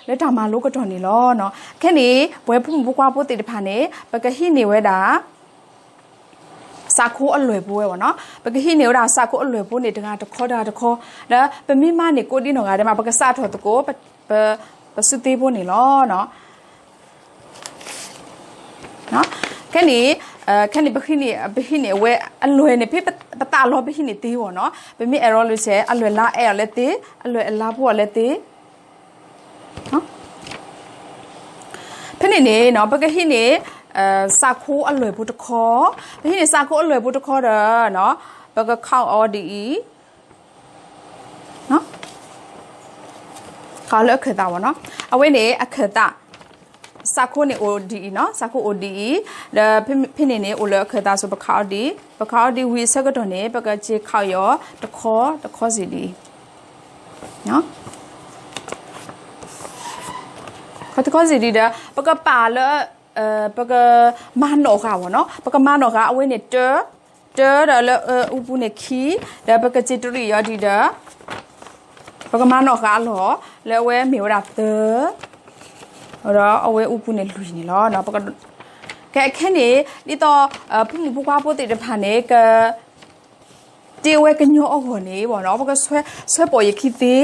လၢတၢ်မၤလိကတီၢ်န့ၣ်လီၤ. ခဲန့ၣ် ပဝဲဖိမုၣ်ဖိခွါဖိသ့ၣ်တဖၣ်န့ၣ် ပကဟံးန့ၢ်ဝဲဒၣ် စးခိအလွဲၢ်ဖိဝဲဘၣ်နီၤ, ပကဟံးန့ၢ်ဝဲဒၣ်စးခိအလွဲၢ်ဖိန့ၣ် တဂၤတခီတဂၤတခီ, ဒီးပမ့ၢ်မၤန့ၢ်ကိးဒ်နီၢ်ဂၤဒဲးမး ပကစးထီၣ်သကိး ပစုသ့ဖိန့ၣ်လီၤ. ခဲန့ၣ် ခဲန့ၣ် ပဟံးန့ၢ် ပဟံးန့ၢ်အဝဲအလွဲၢ်န့ၣ် ဖဲပသးလီၤ ပဟံးန့ၢ်သ့ဘၣ်နီၤ, ပမ့ၢ်အဲၣ်ဒိးလိာ်ဆဲး အလွဲၢ်လါအဲၣ်အီၤလၢသ့, အလွဲၢ်အလါဖိအီၤလၢသ့ ဖဲန့ၣ်န့ၣ် ပကဟံးန့ၢ် စးခိအလွဲၢ်ဖိတခီ, ပဟံးန့ၢ်စးခိအလွဲၢ်ဖိတခီဒီး ပကခးအီၤဒ်အံၤ, ခးလၢအခၢၣ်သးဘၣ်နီၤ, အဝဲန့ၣ်အခၢၣ်သး, စးခိန့ၣ်အိၣ်ဒ်အံၤနီၤ, စးခိအိၣ်ဒ်အံၤ, ဒီးဖဲန့ၣ်န့ၣ် အိၣ်လၢအခၢၣ်သး ဆိပခးအီၤဒ်အံၤ, ပခးအီၤဒ်ဝံၤအဆၢကတီၢ်န့ၣ် ပကစ့ခးအီၤတခီ တခီစံးဒ်အံၤ ခီတခီစံးဒ်ဒီး ပကပာ်လၢ ပကမၤနီၣ်ဃာ်ဘၣ်နီၤ, ပကမၤနီၣ်ဃာ်အဝဲန့ၣ်တၢ, တၢဒီးလၢအူပူၤန့ၣ်ခံ, ဒီးပကစ့တရံးအီၤဒ်ဒီး ပကမၤနီၣ်ဃာ်အလီၢ် လၢအဝဲမ့ၢ်ဝဲဒၣ်သၢ, ဒီးအဝဲအူပူၤန့ၣ်လွံၢ်န့ၣ်လီၤ. ကဲခဲန့ၣ် ဒ်သိး ဖိမုၣ်ဖိခွါဖိသ့ၣ်တဖၣ်န့ၣ် က တ့ဝဲကညီအဂီၢ်န့ၣ်ဘၣ်နီၤ, ပကဆွဲပိာ်ယခံသ့,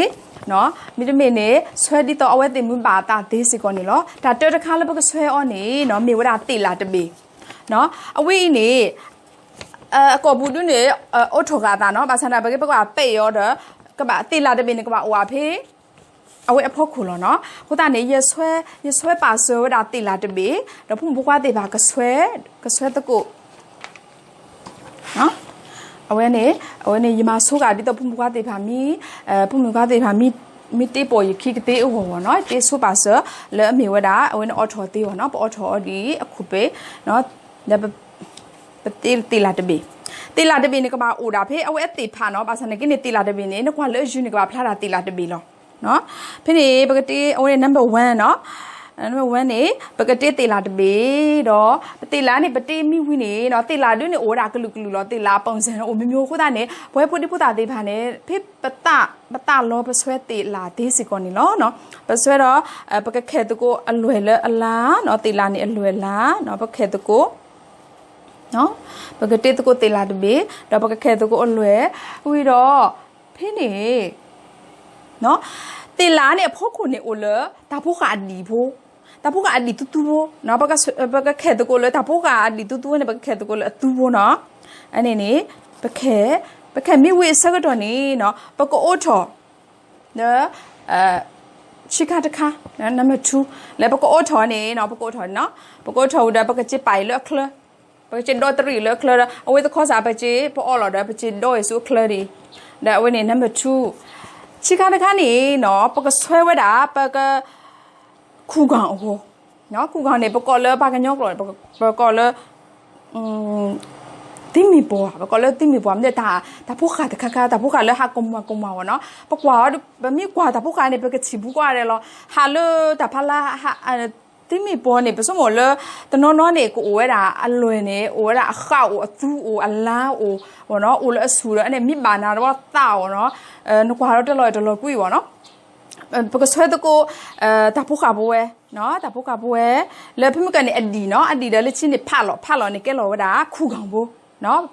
မ့တမ့ၢ်န့ၣ် ဆွဲဒ်သိးအဝဲသ့ၣ်မုၢ်ဘၣ်အသးသ့စ့ၢ်ကီးန့ၣ်လီၤ. တၢ်တၢတခါလၢပကဆွဲအီၤန့ၣ် မ့ၢ်ဝဲဒၣ်သ့ၣ်လးတဘ့ၣ်, အဝဲအံၤန့ၣ် အကိာ်ပူၤဒုန့ၣ် အိးထီၣ်ဃာ်အသးနီၤ, ဘၣ်ဆၣ်န့ၣ် ပကဲပကဘၣ်ပဲာ်အီၤဒီး ကဘၣ်သ့ၣ်လးတဘ့ၣ်န့ၣ် ကဘၣ်အိၣ်ဝဲဖဲ အဝဲအဖီခိၣ်လီၤနီၤ. အဃိသတးန့ၣ် ယဆွဲပာ်စၢၤဝဲဒၣ်သ့ၣ်လးတဘ့ၣ်, ဒီးဖိမုၣ်ဖိခွါသ့ၣ်တဖၣ်ကဆွဲ, ကဆွဲသကိး အဝဲန့ၣ်, အဝဲန့ၣ် ယမၤဆိဃာ်ဒ်သိးဖိမုၣ်ဖိခွါသ့ၣ်တဖၣ်မ့ၢ်, ဖိမုၣ်ဖိခွါသ့ၣ်တဖၣ် မ့ၢ်တ့ပိာ်ယခံကသ့အဂီၢ်ဘၣ်နီၤ, တ့ဆိပာ်စၢၤ လၢအမ့ၢ်ဝဲဒၣ် အဝဲန့ၣ်အိးထီၣ်သ့ဘၣ်နီၤ, ပအိးထီၣ်အီၤဒ်အံၤ အခိၣ်ပ့ၤ, ဒီး ပသ့ၣ်လးတဘ့ၣ်, သ့ၣ်လးတဘ့ၣ်န့ၣ် ကဘၣ်အိၣ်ဒၣ်ဖဲအဝဲအသ့ၣ်ဖးနီၤ, ဘၣ်ဆၣ်န့ၣ်က့န့ၣ် သ့ၣ်လးတဘ့ၣ်န့ၣ် နကွၢ်လၢအယုၢ်န့ၣ် ကဘၣ်ဖျါဒၣ်သ့ၣ်လးတဘ့ၣ်လီၤ. ဖဲန့ၣ် ပကတ့အဝဲန့ၣ် number one နီၤ, number one န့ၣ် ပကတ့သ့ၣ်လးတဘ့ၣ်ဒီး ပသ့ၣ်လးန့ၣ် ပတ့မ့ၢ်ဝံၤန့ၣ်နီၤ, သ့ၣ်လးဒုန့ၣ် အိၣ်ဝဲဒၣ်ကလုာ်ကလုာ်လီၤ, သ့ၣ်လးအပူၤစ့ၢ်န့ၣ် အိၣ်မ့ၢ်မ့ၢ်အဃိသတးန့ၣ် ပဝဲဖိဒံဖိသၣ်သ့ၣ်တဖၣ်န့ၣ် ဖဲပသး, ပသးလီၤ ပဆွဲသ့ၣ်လးသ့စ့ၢ်ကီးန့ၣ်လီၤ. ပဆွဲဒီး ပကခဲၣ်သကိးအလွဲၢ်လၢအလါနီၤ, သ့ၣ်လးန့ၣ်အလွဲၢ်လါနီၤ, ပကခဲၣ်သကိး ပကတ့သကိးသ့ၣ်လးတဘ့ၣ်, ဒီးပကခဲၣ်သကိးအလွဲၢ်, ဝံၤဒီး ဖဲန့ၣ် သ့ၣ်လးန့ၣ်အဖီခိၣ်န့ၣ်အိၣ်လၢ တၢ်ဖိဃာ်အဒံၣ်ဖိ, တၢ်ဖိဃာ်အဒံၣ်သူသူဖိ, ပကခဲၣ်သကိးလၢတၢ်ဖိဃာ်အဒံၣ်သူသူန့ၣ် ပကခဲၣ်သကိးလၢအသူဖိနီၤ, အန့ၣ်န့ၣ် ပခဲၣ်, ပခဲၣ်မ့ၢ်ဝံၤအဆၢကတီၢ်န့ၣ် ပကအိးထီၣ် လၢ ဆံခါတခါ, number two လၢပကအိးထီၣ်န့ၣ် ပကအိးထီၣ်န့ၣ်နီၤ, ပကအိးထီၣ်ဝံၤဒီး ပကစ့ပာ်အံၤလၢအချၢ ပကစ့ဒီတရံးလၢအချၢဒီး အဝဲသခီစး ပကစ့ပအီၣ်လီၤဒီး ပစ့ဒီအံၤဆူအချၢဒံး. ဒီးအဝဲန့ၣ် number two ဆံခါတခါန့ၣ်နီၤ ပကဆွဲဝဲဒၣ် ပက ခူၣ်ကၣ်အဂီၢ်, ခူၣ်ကၣ်န့ၣ် ပကိးလၢပှၤကညီကျိာ် ပကိးလၢ သံမ့ၢ်ပှၤ ပကိးလၢသံမ့ၢ်ပှၤ မ့ၢ်တၢ် တၢ်ဖိဃာ်တခါခါ တၢ်ဖိဃာ်လၢဟးကမွၤကမွၤဝဲနီၤ. ပကွၢ်အီၤ ပမ့ၢ်ကွၢ်တၢ်ဖိဃာ်န့ၣ် ပကထံၣ်ဘူးကွၢ်ဒဲးလီၤ. ဟးလၢတၢ်ဖးလၢ သံမ့ၢ်ပှၤန့ၣ် ပဆိကမိၣ်လၢ တနီၤနီၤန့ၣ် ကအိၣ်ဝဲဒၣ်အလွဲၢ်န့ၣ် အိၣ်ဝဲဒၣ်အဃၣ်အိၣ် အသူအိၣ် အလါအိၣ် ဝဲနီၤ အိၣ်လၢအဆူၣ်ဒီး အန့ၣ်မ့ၢ်ဘၣ်နၤတဘျီသးအီၤနီၤ နကွၢ်ဒီးတလီၤတလီၤကွံာ်ဝဲနီၤ. ပကဆွဲသကိး တၢ်ဖိဃာ်ဖိဝဲ တၢ်ဖိဃာ်ဖိဝဲ လၢဖဲမုၢ်ကၢန့ၣ် အဒံၣ်နီၤ အဒံၣ်ဒီးလၢခံန့ၣ် ဖးလီၤ ဖးလီၤန့ၣ် ကဲလီၤဝဲဒၣ် ခူၣ်ကၣ်ဖိ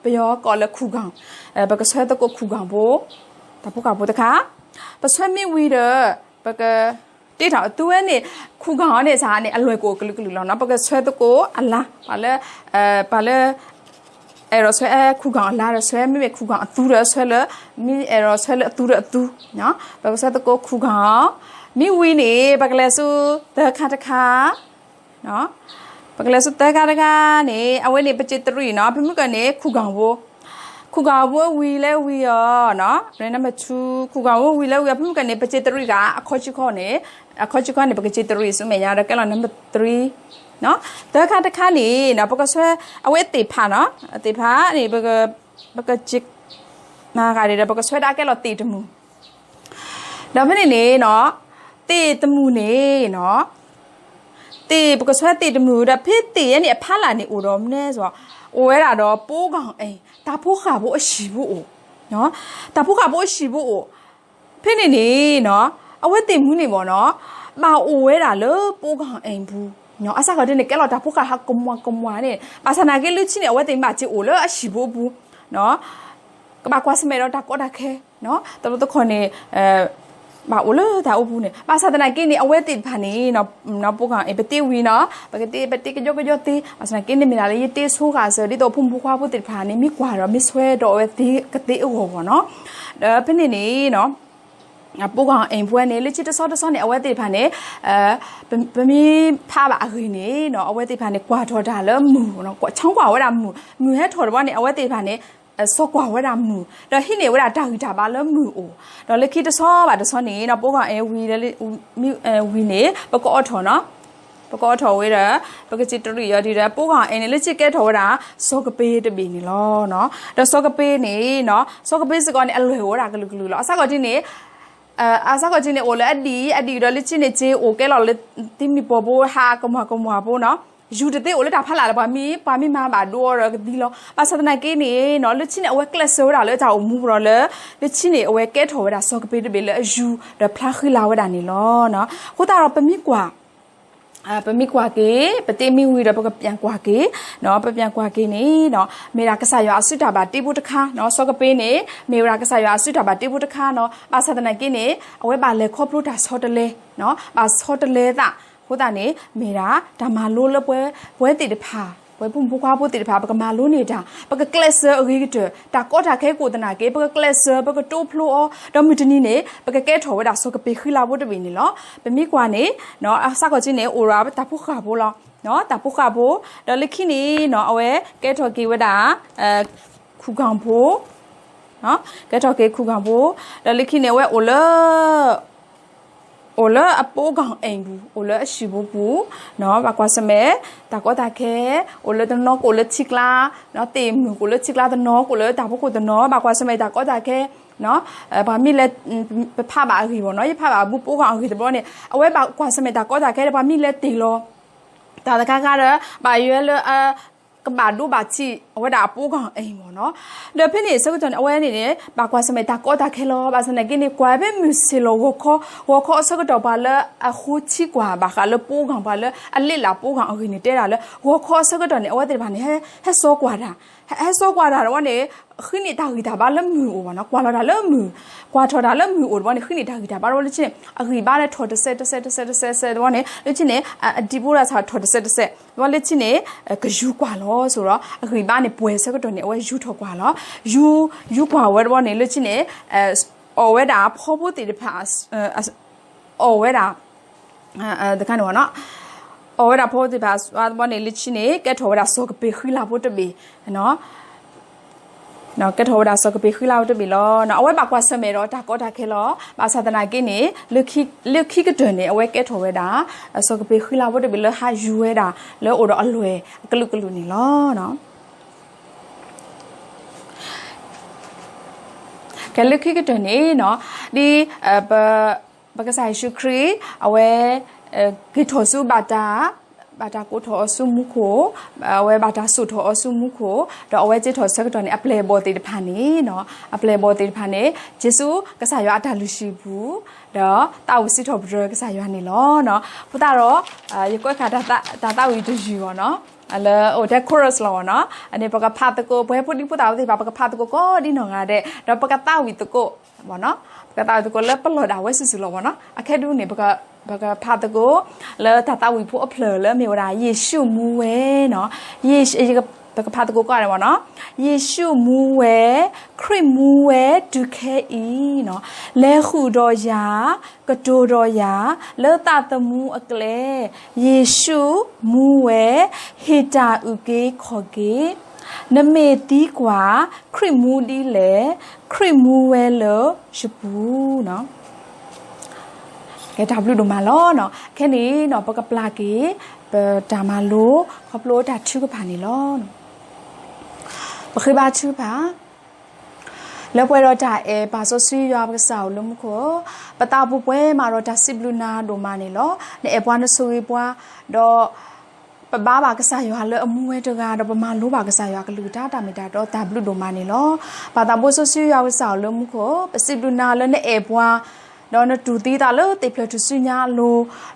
ပယီၤကိးလၢခူၣ်ကၣ်, ပကဆွဲသကိးခူၣ်ကၣ်ဖိ တၢ်ဖိဃာ်ဖိတခါ, ပဆွဲမ့ၢ်ဝံၤဒီး ပက တ့ထီၣ်အသူဝဲန့ၣ် ခူၣ်ကၣ်အီၤန့ၣ်စ့ၢ်န့ၣ် အလွဲၢ်ကအိၣ်ကလုာ်ကလုာ်လီၤနီၤ. ပကဆွဲသကိးအလါ ပှၤလၢ ပှၤလၢ အဲၣ်ဒိးဆွဲခူၣ်ကၣ်အလါဒီးဆွဲ မ့မ့ၢ်ခူၣ်ကၣ်အသူဒီးဆွဲလၢ မ့ၢ်အဲၣ်ဒိးဆွဲလၢအသူဒီးအသူ ပကဆွဲသကိးခူၣ်ကၣ်အီၤ, မ့ၢ်ဝံၤန့ၣ် ပကလဲၤဆူသၢခါတခါ ပကလဲၤဆူသၢခါတခါန့ၣ် အဝဲန့ၣ် ပစ့တရံးနီၤ ဖဲမုၢ်ကၢန့ၣ် ခူၣ်ကၣ်ဖိ, ခူၣ်ကၣ်ဖိဝံၤလၢဝံၤအီၤ number two ခူၣ်ကၣ်ဖိဝံၤလၢဝံၤအီၤ ဖဲမုၢ်ကၢန့ၣ် ပစ့တရံးဃာ် အခီဆံခီန့ၣ် အခီဆံခီန့ၣ် ပကစ့တရံးဆူမဲာ်ညါဒီးကဲလီၤ number three သၢခါတခါန့ၣ်နီၤ ပကဆွဲ အဝဲသ့ၣ်ဖးနီၤ သ့ၣ်ဖးန့ၣ် ပကစ့ မၤဂၤဒ်ဒီး ပကဆွဲဒၣ်ကဲလီၤသ့ၣ်တမုာ် ဒီးဖဲန့ၣ်န့ၣ်နီၤ သ့ၣ်တမုာ်န့ၣ်နီၤ သ့ၣ် ပကဆွဲသ့ၣ်တမုာ်ဒီး ဖဲသ့ၣ်ယဲန့ၣ် အဖီလာ်န့ၣ် အိၣ်ဒီးမနုၤစ့ၢ် အိၣ်ဝဲဒၣ်ဒီး ပိကီၢ်အ့ၣ် တၢ်ဖိဃာ်ဖိအဟံၣ်ဖိအိၣ်, တၢ်ဖိဃာ်ဖိအဟံၣ်ဖိအိၣ်, ဖဲန့ၣ်န့ၣ်နီၤ အဝဲသ့ၣ်မုၢ်န့ၣ်မ့ၢ်နီၤ ဘၣ်အိၣ်ဝဲဒၣ်လၢပိကီၢ်အ့ၣ်ပူၤ အစးကီးဒ်န့ၣ် ကဲလီၤတၢ်ဖိဃာ်ဟးကမွၤကမွၤန့ၣ် ဘၣ်ဆၣ်သနာ်က့ လၢခံန့ၣ် အဝဲသ့ၣ်မ့ၢ်ဘၣ်စ့အိၣ်လၢအဟံၣ်ဖိအပူၤ ကဘၣ်ကွၢ်ဆၢၣ်မဲာ်ဒီးတၢ်ကီတၢ်ခဲ တဘျီတခီၣ်န့ၣ် ဘၣ်အိၣ်လၢတၢ်အိၣ်ပူၤန့ၣ် ဘၣ်ဆၣ်သနာ်က့န့ၣ် အဝဲသ့ၣ်တဖၣ်န့ၣ် ပိကီၢ်အ့ၣ် ပတ့ဝံၤနီၤ ပကတ့ ပတ့ကယီကယီသ့ ဘၣ်ဆၣ်သနာ်က့န့ၣ် မ့ၢ်ဒၣ်လၢယတ့ဆိဃာ်စၢၤ ဒ်သိးဖိမုၣ်ဖိခွါဖိသ့ၣ်တဖၣ်န့ၣ် မ့ၢ်ကွၢ်ဒီးမ့ၢ်ဆွဲဒီးအဝဲသ့ၣ်ကသ့အဂီၢ်ဂီၢ်နီၤ ဒီးဖဲန့ၣ်န့ၣ်နီၤ ပိကီၢ်အ့ၣ်ပူၤန့ၣ် လၢခံတဆီတဆီန့ၣ် အဝဲသ့ၣ်တဖၣ်န့ၣ် ပမ့ၢ်ဖးဘၣ်အဂ့ၢ်န့ၣ်နီၤ အဝဲသ့ၣ်တဖၣ်န့ၣ် ကွၢ်ထီၣ်တၢ်လၢမုၢ် ကွၢ်ဆၢကွၢ်ဝဲဒၣ်မုၢ် မုၢ်ဟဲထီၣ်တဘျီန့ၣ် အဝဲသ့ၣ်တဖၣ်န့ၣ် စီၤကွၢ်ဝဲဒၣ်မုၢ် ဒီးဟံးန့ၢ်ဝဲဒၣ်တၢ်ဂံၢ်တၢ်ဘါလၢမုၢ်အအိၣ် ဒီးလၢခံတဆီဘၣ်တဆီန့ၣ်နီၤ ပိကီၢ်အ့ၣ်ဝံၤ ဝံၤန့ၣ် ပကအီၣ်ထီၣ်နီၤ ပကအီၣ်ထီၣ်ဝဲဒီး ပကစ့တရံးအီၤဒ်ဒီး ပိကီၢ်အ့ၣ်န့ၣ် လၢခံကဲထီၣ်ဝဲဒၣ် စီၤကပ့တဘ့ၣ်န့ၣ်လီၤ. ဒီးစီၤကပ့န့ၣ်နီၤ စီၤကပ့စ့ၢ်ကီးန့ၣ် အလွဲၢ်အိၣ်ဝဲဒၣ်ကလုာ်ကလုာ်လီၤ. အစးကီးဒ်န့ၣ် အစးကီးဒ်န့ၣ် အိၣ်လၢအဒံၣ် အဒံၣ်ဒီးလၢခံန့ၣ် စ့အိၣ်ကဲလီၤလၢ သံမံၤပှီၤဖိ ဟးကမွၤကမွၤဖိနီၤ ယူၤတသ့အိၣ်လၢတၢ်ဖီလာ်လၢပှၤမံ ပှၤမံမၤဘၣ်ဒိအီၤဒီးကသံလီၤ. ဘၣ်ဆၣ်သနာ်က့န့ၣ်နီၤ လၢခံန့ၣ် အဝဲကျဲးစၢးဝဲဒၣ်လၢတၢ်အိၣ်မူပူၤဒီးလၢ လၢခံန့ၣ် အဝဲကဲထီၣ်ဝဲဒၣ်စီၤကပ့တဘ့ၣ်လၢအယူၤဒီးဖျါဃံလၤဝဲဒၣ်န့ၣ်လီၤ. အဃိသတးဒီး ပမ့ၢ်ကွၢ် ပမ့ၢ်ကွၢ်က့ၤ ပတ့မ့ၢ်ဝံၤဒီး ပကပျၢ်ကွၢ်က့ၤ ပပျၢ်ကွၢ်က့ၤန့ၣ်နီၤ မ့ၢ်ဒၣ်ကစၢ်ယွၤအစုတၢ်ဘၣ်တ့ဖိတခါနီၤ စီၤကပ့န့ၣ် မ့ၢ်ဝဲဒၣ်ကစၢ်ယွၤအစုတၢ်ဘၣ်တ့ဖိတခါနီၤ ဘၣ်ဆၣ်သနာ်က့န့ၣ် အဝဲဘၣ်လဲၤခီဖျိတၢ်ဆီတလဲ ဘၣ်ဆီတလဲသး အဃိသတးန့ၣ် မ့ၢ်ဒၣ်တၢ်မၤလိလၢပဝဲသ့ၣ်တဖၣ် ပဝဲဖိမုၣ်ဖိခွါဖိသ့ၣ်တဖၣ် ပကမၤလိန့ၢ်တၢ် ပကကျဲးစၢးအဂ့ၤကတၢၢ် တၢ်ကီတၢ်ခဲကအိၣ်သနာ်က့ ပကကျဲးစၢး ပကတိဖျိအီၤ ဒီးမုၢ်တနံၤန့ၣ် ပကကဲထီၣ်ဝဲဒၣ်စီၤကပ့ဃံလၤဖိတဘ့ၣ်န့ၣ်လီၤ. ပမ့ၢ်ကွၢ်န့ၣ် အစးကီးက့ၤန့ၣ် အိၣ်ဒီးတၢ်ဖိဃာ်ဖိလီၤ. တၢ်ဖိဃာ်ဖိ ဒီးလၢခံန့ၣ်နီၤ အဝဲကဲထီၣ်က့ၤဝဲဒၣ် ခူၣ်ကၣ်ဖိ ကဲထီၣ်က့ၤခူၣ်ကၣ်ဖိ ဒီးလၢခံန့ၣ် အဝဲအိၣ်လၢ အိၣ်လၢအပိကီၢ်အ့ၣ်ပူၤ အိၣ်လၢအဟံၣ်ပူၤပူၤ ဘၣ်ကွၢ်ဆၢၣ်မဲာ် တၢ်ကီတၢ်ခဲ အိၣ်လၢတနီၤကအိၣ်လၢထံကျါ သ့ၣ်မုၣ်ကအိၣ်လၢထံကျါတနီၤ ကအိၣ်လၢတၢ်ဖီခိၣ်တနီၤ ဘၣ်ကွၢ်ဆၢၣ်မဲာ်တၢ်ကီတၢ်ခဲ ပှၤမ့ၢ်လဲၤ ပဖးဘၣ်အဂ့ၢ်ဘၣ်နီၤ ယဖးဘၣ်အဘူးပိကီၢ်အဂ့ၢ်တဘျီန့ၣ် အဝဲဘၣ်ကွၢ်ဆၢၣ်မဲာ်တၢ်ကီတၢ်ခဲဒီး ပှၤမ့ၢ်လဲၤတ့ၢ်လီၤ တၢ်တခါခါဒီး ဘၣ်ယွၤလၢ ကဘၣ်ဒိဘၣ်ထံး အဝဲဒၣ်အပိကီၢ်အ့ၣ်မ့ၢ်နီၤ ဒီးဖဲန့ၣ်ဆၢကတီၢ်န့ၣ် အဝဲန့ၣ်န့ၣ် ဘၣ်ကွၢ်ဆၢၣ်မဲာ်တၢ်ကီတၢ်ခဲလီၤ ဘၣ်ဆၣ်သနာ်က့န့ၣ် ကွၢ်ဖဲမုၢ်ဆ့ၣ်လီၤဂီၤခီ ဂီၤခီအဆၢကတီၢ်ပှၤလၢအဃိထံကွၢ်ဘၣ်ဃးလၢပိကီၢ် ပှၤလၢအလ့လးပိကီၢ်အဂ့ၢ်န့ၣ် တဲဒၣ်လၢ ဂီၤခီအဆၢကတီၢ်န့ၣ် အဝဲသ့ၣ်တဖၣ်န့ၣ် ဟဲစီၤကွၢ်တၢ် ဟဲစီၤကွၢ်တၢ်တဘျီန့ၣ် ဃုန့ၢ်တၢ်ဂံၢ်တၢ်ဘါလၢမုၢ်အအိၣ်ဘၣ်နီၤ ကွၢ်လီၤတၢ်လၢမုၢ် ကွၢ်ထီၣ်တၢ်လၢမုၢ်အအိၣ်တဘျီန့ၣ် ဃုန့ၢ်တၢ်ဂံၢ်တၢ်ဘါတဘျီလၢခံန့ၣ် အဂံၢ်ဘါန့ၣ်ထီၣ်တစဲးတစဲးတစဲးတစဲးတစဲးတဘျီန့ၣ် လၢခံန့ၣ် အဒံးဘိဒၣ်ဆၣ်ထီၣ်တစဲးတစဲး တဘျီလၢခံန့ၣ် ကယူၤကွၢ်လီၤ ဆိဒီး အဂံၢ်ဘါန့ၣ်ပှဲၤဆၢကတီၢ်န့ၣ် အဝဲယူၤထီၣ်ကွၢ်လီၤ ယူၤ ယူၤကွၢ်ဝဲတဘျီန့ၣ် လၢခံန့ၣ် အီၣ်ဝဲဒၣ်ဖီဖိသ့ၣ်တဖၣ် အီၣ်ဝဲဒၣ် တခါန့ၣ်ဘၣ်နီၤ အဝဲဒၣ်ဖိသ့ၣ်တဖၣ်အသဘီန့ၣ် လၢခံန့ၣ် ကဲထီၣ်ဝဲဒၣ်စီၤကပ့ၤဃံလၤဖိတဘ့ၣ် ကဲထီၣ်ဝဲဒၣ်စီၤကပ့ၤဃံလၤဖိတဘ့ၣ်လီၤ. အဝဲဘၣ်ကွၢ်ဆၢၣ်မဲာ်ဒီးတၢ်ကီတၢ်ခဲလီၤ. ဘၣ်ဆၣ်သနာ်က့န့ၣ် လၢခံကတၢၢ်န့ၣ် အဝဲကဲထီၣ်ဝဲဒၣ် စီၤကပ့ၤဃံလၤဖိတဘ့ၣ်လၢဟးယူၤဝဲဒၣ် လၢအိၣ်ဒီးအလွဲၢ်အကလုာ်ကလုာ်န့ၣ်လီၤ. ကဲလၢခံကတၢၢ်န့ၣ် ဒ် ပကစၢ်ယ့ၣ်ၡူးခရံာ် အဝဲ က့ၤထီၣ်ဆူဘၣ်တၢ် ဘၣ်တၢ်ကိးထီၣ်အီၤဆူမူခိၣ်, အဝဲဘၣ်တၢ်စိာ်ထီၣ်အီၤဆူမူခိၣ်, ဒီးအဝဲစ့ထီၣ်ဆၢကတီၢ်န့ၣ် အပျဲၢ်အဘီၣ်သ့ၣ်တဖၣ်န့ၣ် အပျဲၢ်အဘီၣ်သ့ၣ်တဖၣ်န့ၣ် က့ၤဆူကစၢ်ယွၤအတၢ်လုၢ်ဟံၣ်ပူၤ ဒီးသးဝံၣ်စံးထီၣ်ပတြၢၤကစၢ်ယွၤန့ၣ်လီၤ. ဖိသၣ်ဒီး ယကွဲးဃာ်တၢ်သးဝံၣ်တယုၢ်အီၤနီၤ, လၢအိၣ်ထဲ chorus လီၤအီၤနီၤ, အန့ၣ်ပကဖးသကိး ပှၤဖိဒံဖိသၣ်ဝဲသ့ၣ်တဖၣ် ပကဖးသကိးကိးဒ်နီၢ်ဂၤဒဲး ဒီးပကသးဝံၣ်သကိး ပကသးဝံၣ်သကိးလၢပလီၢ်ဒၣ်ဝဲစုာ်စုာ်လီၤအီၤနီၤ. အခဲဒုန့ၣ် ပကဖးသကိး လၢတၢ်သးဝံၣ်ဖိအဖျၢၣ်လၢအမ့ၢ်ဝဲဒၣ် ယ့ၣ်ၡူးမူဝဲနီၤ, ပကဖးသကိးကိးဂၤဒဲးအီၤနီၤ. ယ့ၣ်ၡူးမူဝဲ, ခရံာ်မူဝဲတုၤခဲအံၤနီၤ, လဲၤဃုာ်ဒီးယၤ, ကတိၤဒီးယၤ လၢသးသမူအကျဲ, ယ့ၣ်ၡူးမူဝဲ, ဟ့ၣ်တၢ်အုၣ်က့ၤခီၣ်က့ၤ, နမ့ၢ်သံကွၢ် ခရံာ်မူဒ်လဲၣ်, ခရံာ်မူဝဲလၢယပူၤနီၤ. ကဲတၢ်ဘျုးဒိၣ်မးလီၤ. ခဲန့ၣ်နီၤ ပကပျၢ်က့ၤ ပတၢ်မၤလိ ခီဖျိတၢ်ထုကဖၣ်န့ၣ်လီၤ. ပဃ့ဘါထုကဖၣ် လၢပှဲၤဒီးတၢ်အဲၣ်ပာ်စီဆှံယွၤပကစၢ်ဧိၤလၢမူခိၣ်, ပသးပူၤပှဲၤမးဒီးတၢ်စံးဘျုးနၤဒိၣ်မးန့ၣ်လီၤ. နအဲၣ်ပှၤနဆိၣ်ဂ့ၤပှၤ, ဒီး ပဘါဘၣ်ကစၢ်ယွၤလၢအမူဝဲတဂၤ, ဒီးပမၤလိဘၣ်ကစၢ်ယွၤအကလုၢ်ကထါတၢ်မ့ၢ်တၢ်တီတၢ်ဘျုးဒိၣ်မးန့ၣ်လီၤ. ပသးဘိစီဆှံယွၤပကစၢ်ဧိၤလၢမူခိၣ်, ပစံးဘျုးနၤလၢနအဲၣ်ပှၤ, ဒီးနတူၢ်သံသးလၢသ့ၣ်ဖျၢၣ်ထူၣ်စုညါအလိ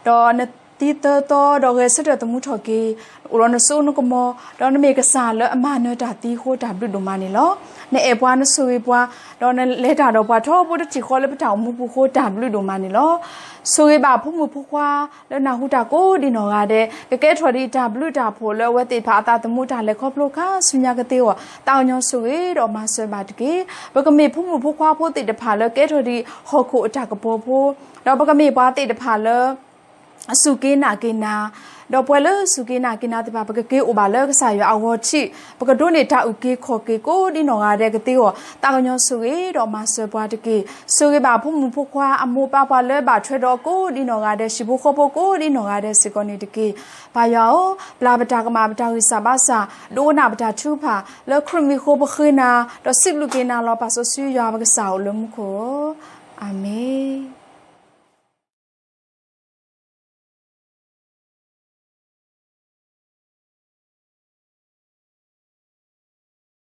ၤ, ဒီးနသံသၢသီဒီးဂဲၤဆၢထၢၣ်သမူထီၣ်က့ၤ, အိၣ်ဒီးနစိနကမီၤ, ဒီးနမ့ၢ်ကစၢ်လၢအမၤနၢၤတၢ်သံအဃိတၢ်ဘျုးဒိၣ်မးန့ၣ်လီၤ. နအဲၣ်ပှၤနဆိၣ်ဂ့ၤပှၤ, ဒီးနလဲၤတၢ်ဒီးပှၤထီဘိတထံၣ်ဃီလၢပတၢ်အိၣ်မူပူၤအဃိတၢ်ဘျုးဒိၣ်မးန့ၣ်လီၤ. ဆိၣ်ဂ့ၤဘၣ်ဖိမုၣ်ဖိခွါ လၢနၢ်ဟူတၢ်ကိးဒ်နီၢ်ဂၤဒဲး, ကကဲထီၣ်ဒံးတၢ်ဘျုးတၢ်ဖှိၣ်လၢအဝဲသ့ၣ်တဖၣ်အသးသမူတၢ်လဲၤခီဖျိခါဆူညါကသ့အဂီၢ်, သးကညီၤဆိၣ်ဂ့ၤဒီးမၤစၢၤဘၣ်တက့ၢ်. ပကမ့ၢ်ဖိမုၣ်ဖိခွါဖိသ့ၣ်တဖၣ်လၢကဲထီၣ်ဒံးဟီၣ်ခိၣ်အတၢ်ကပီၤဖိ, ဒီးပကမ့ၢ်ပှၤသ့ၣ်တဖၣ်လၢ အစူၢ်က့ၤနာ်က့ၤနၤ, ဒီးပှၤလၢစူၢ်က့ၤနာ်က့ၤနၤသ့ၣ်တဖၣ် ပကက့ၤအိၣ်ဘၣ်လၢကစၢ်ယွၤအဂီၤထံး, ပကဒိးန့ၢ်တၢ်အုၣ်က့ၤခီၣ်က့ၤကိးဒ်နီၢ်ဂၤဒဲးကသ့အဂီၢ်, သးကညီၤဆိၣ်ဂ့ၤဒီးမၤစၢၤပှၤတက့ၢ်. ဆိၣ်ဂ့ၤဘၣ်ဖိမုၣ်ဖိခွါ အမိၢ်ပၢ်ပှၤလၢဘၣ်ထွဲဒီးကိးဒ်နီၢ်ဂၤဒဲး, ဟံၣ်ဖိဃီဖိကိးဒ်နီၢ်ဂၤဒဲးစ့ၢ်ကီးန့ၣ်တက့ၢ်. ပၢ်ယွၤဧၢ, ပျၢ်ပတၢ်ကမၣ်ပတၢ်ဂံၢ်စၢ်ဘါစၢ်, ဒိကနၣ်ပတၢ်ထုကဖၣ် လၢခရံာ်မံၤအဃိပဃ့နၤ, ဒီးစံးဘျုးက့ၤနၤလီၤ. ပၢ်စီဆှံယွၤပကစၢ်ဧိၤလၢမူခိၣ်ဧၢ, အၤမ့ၣ်.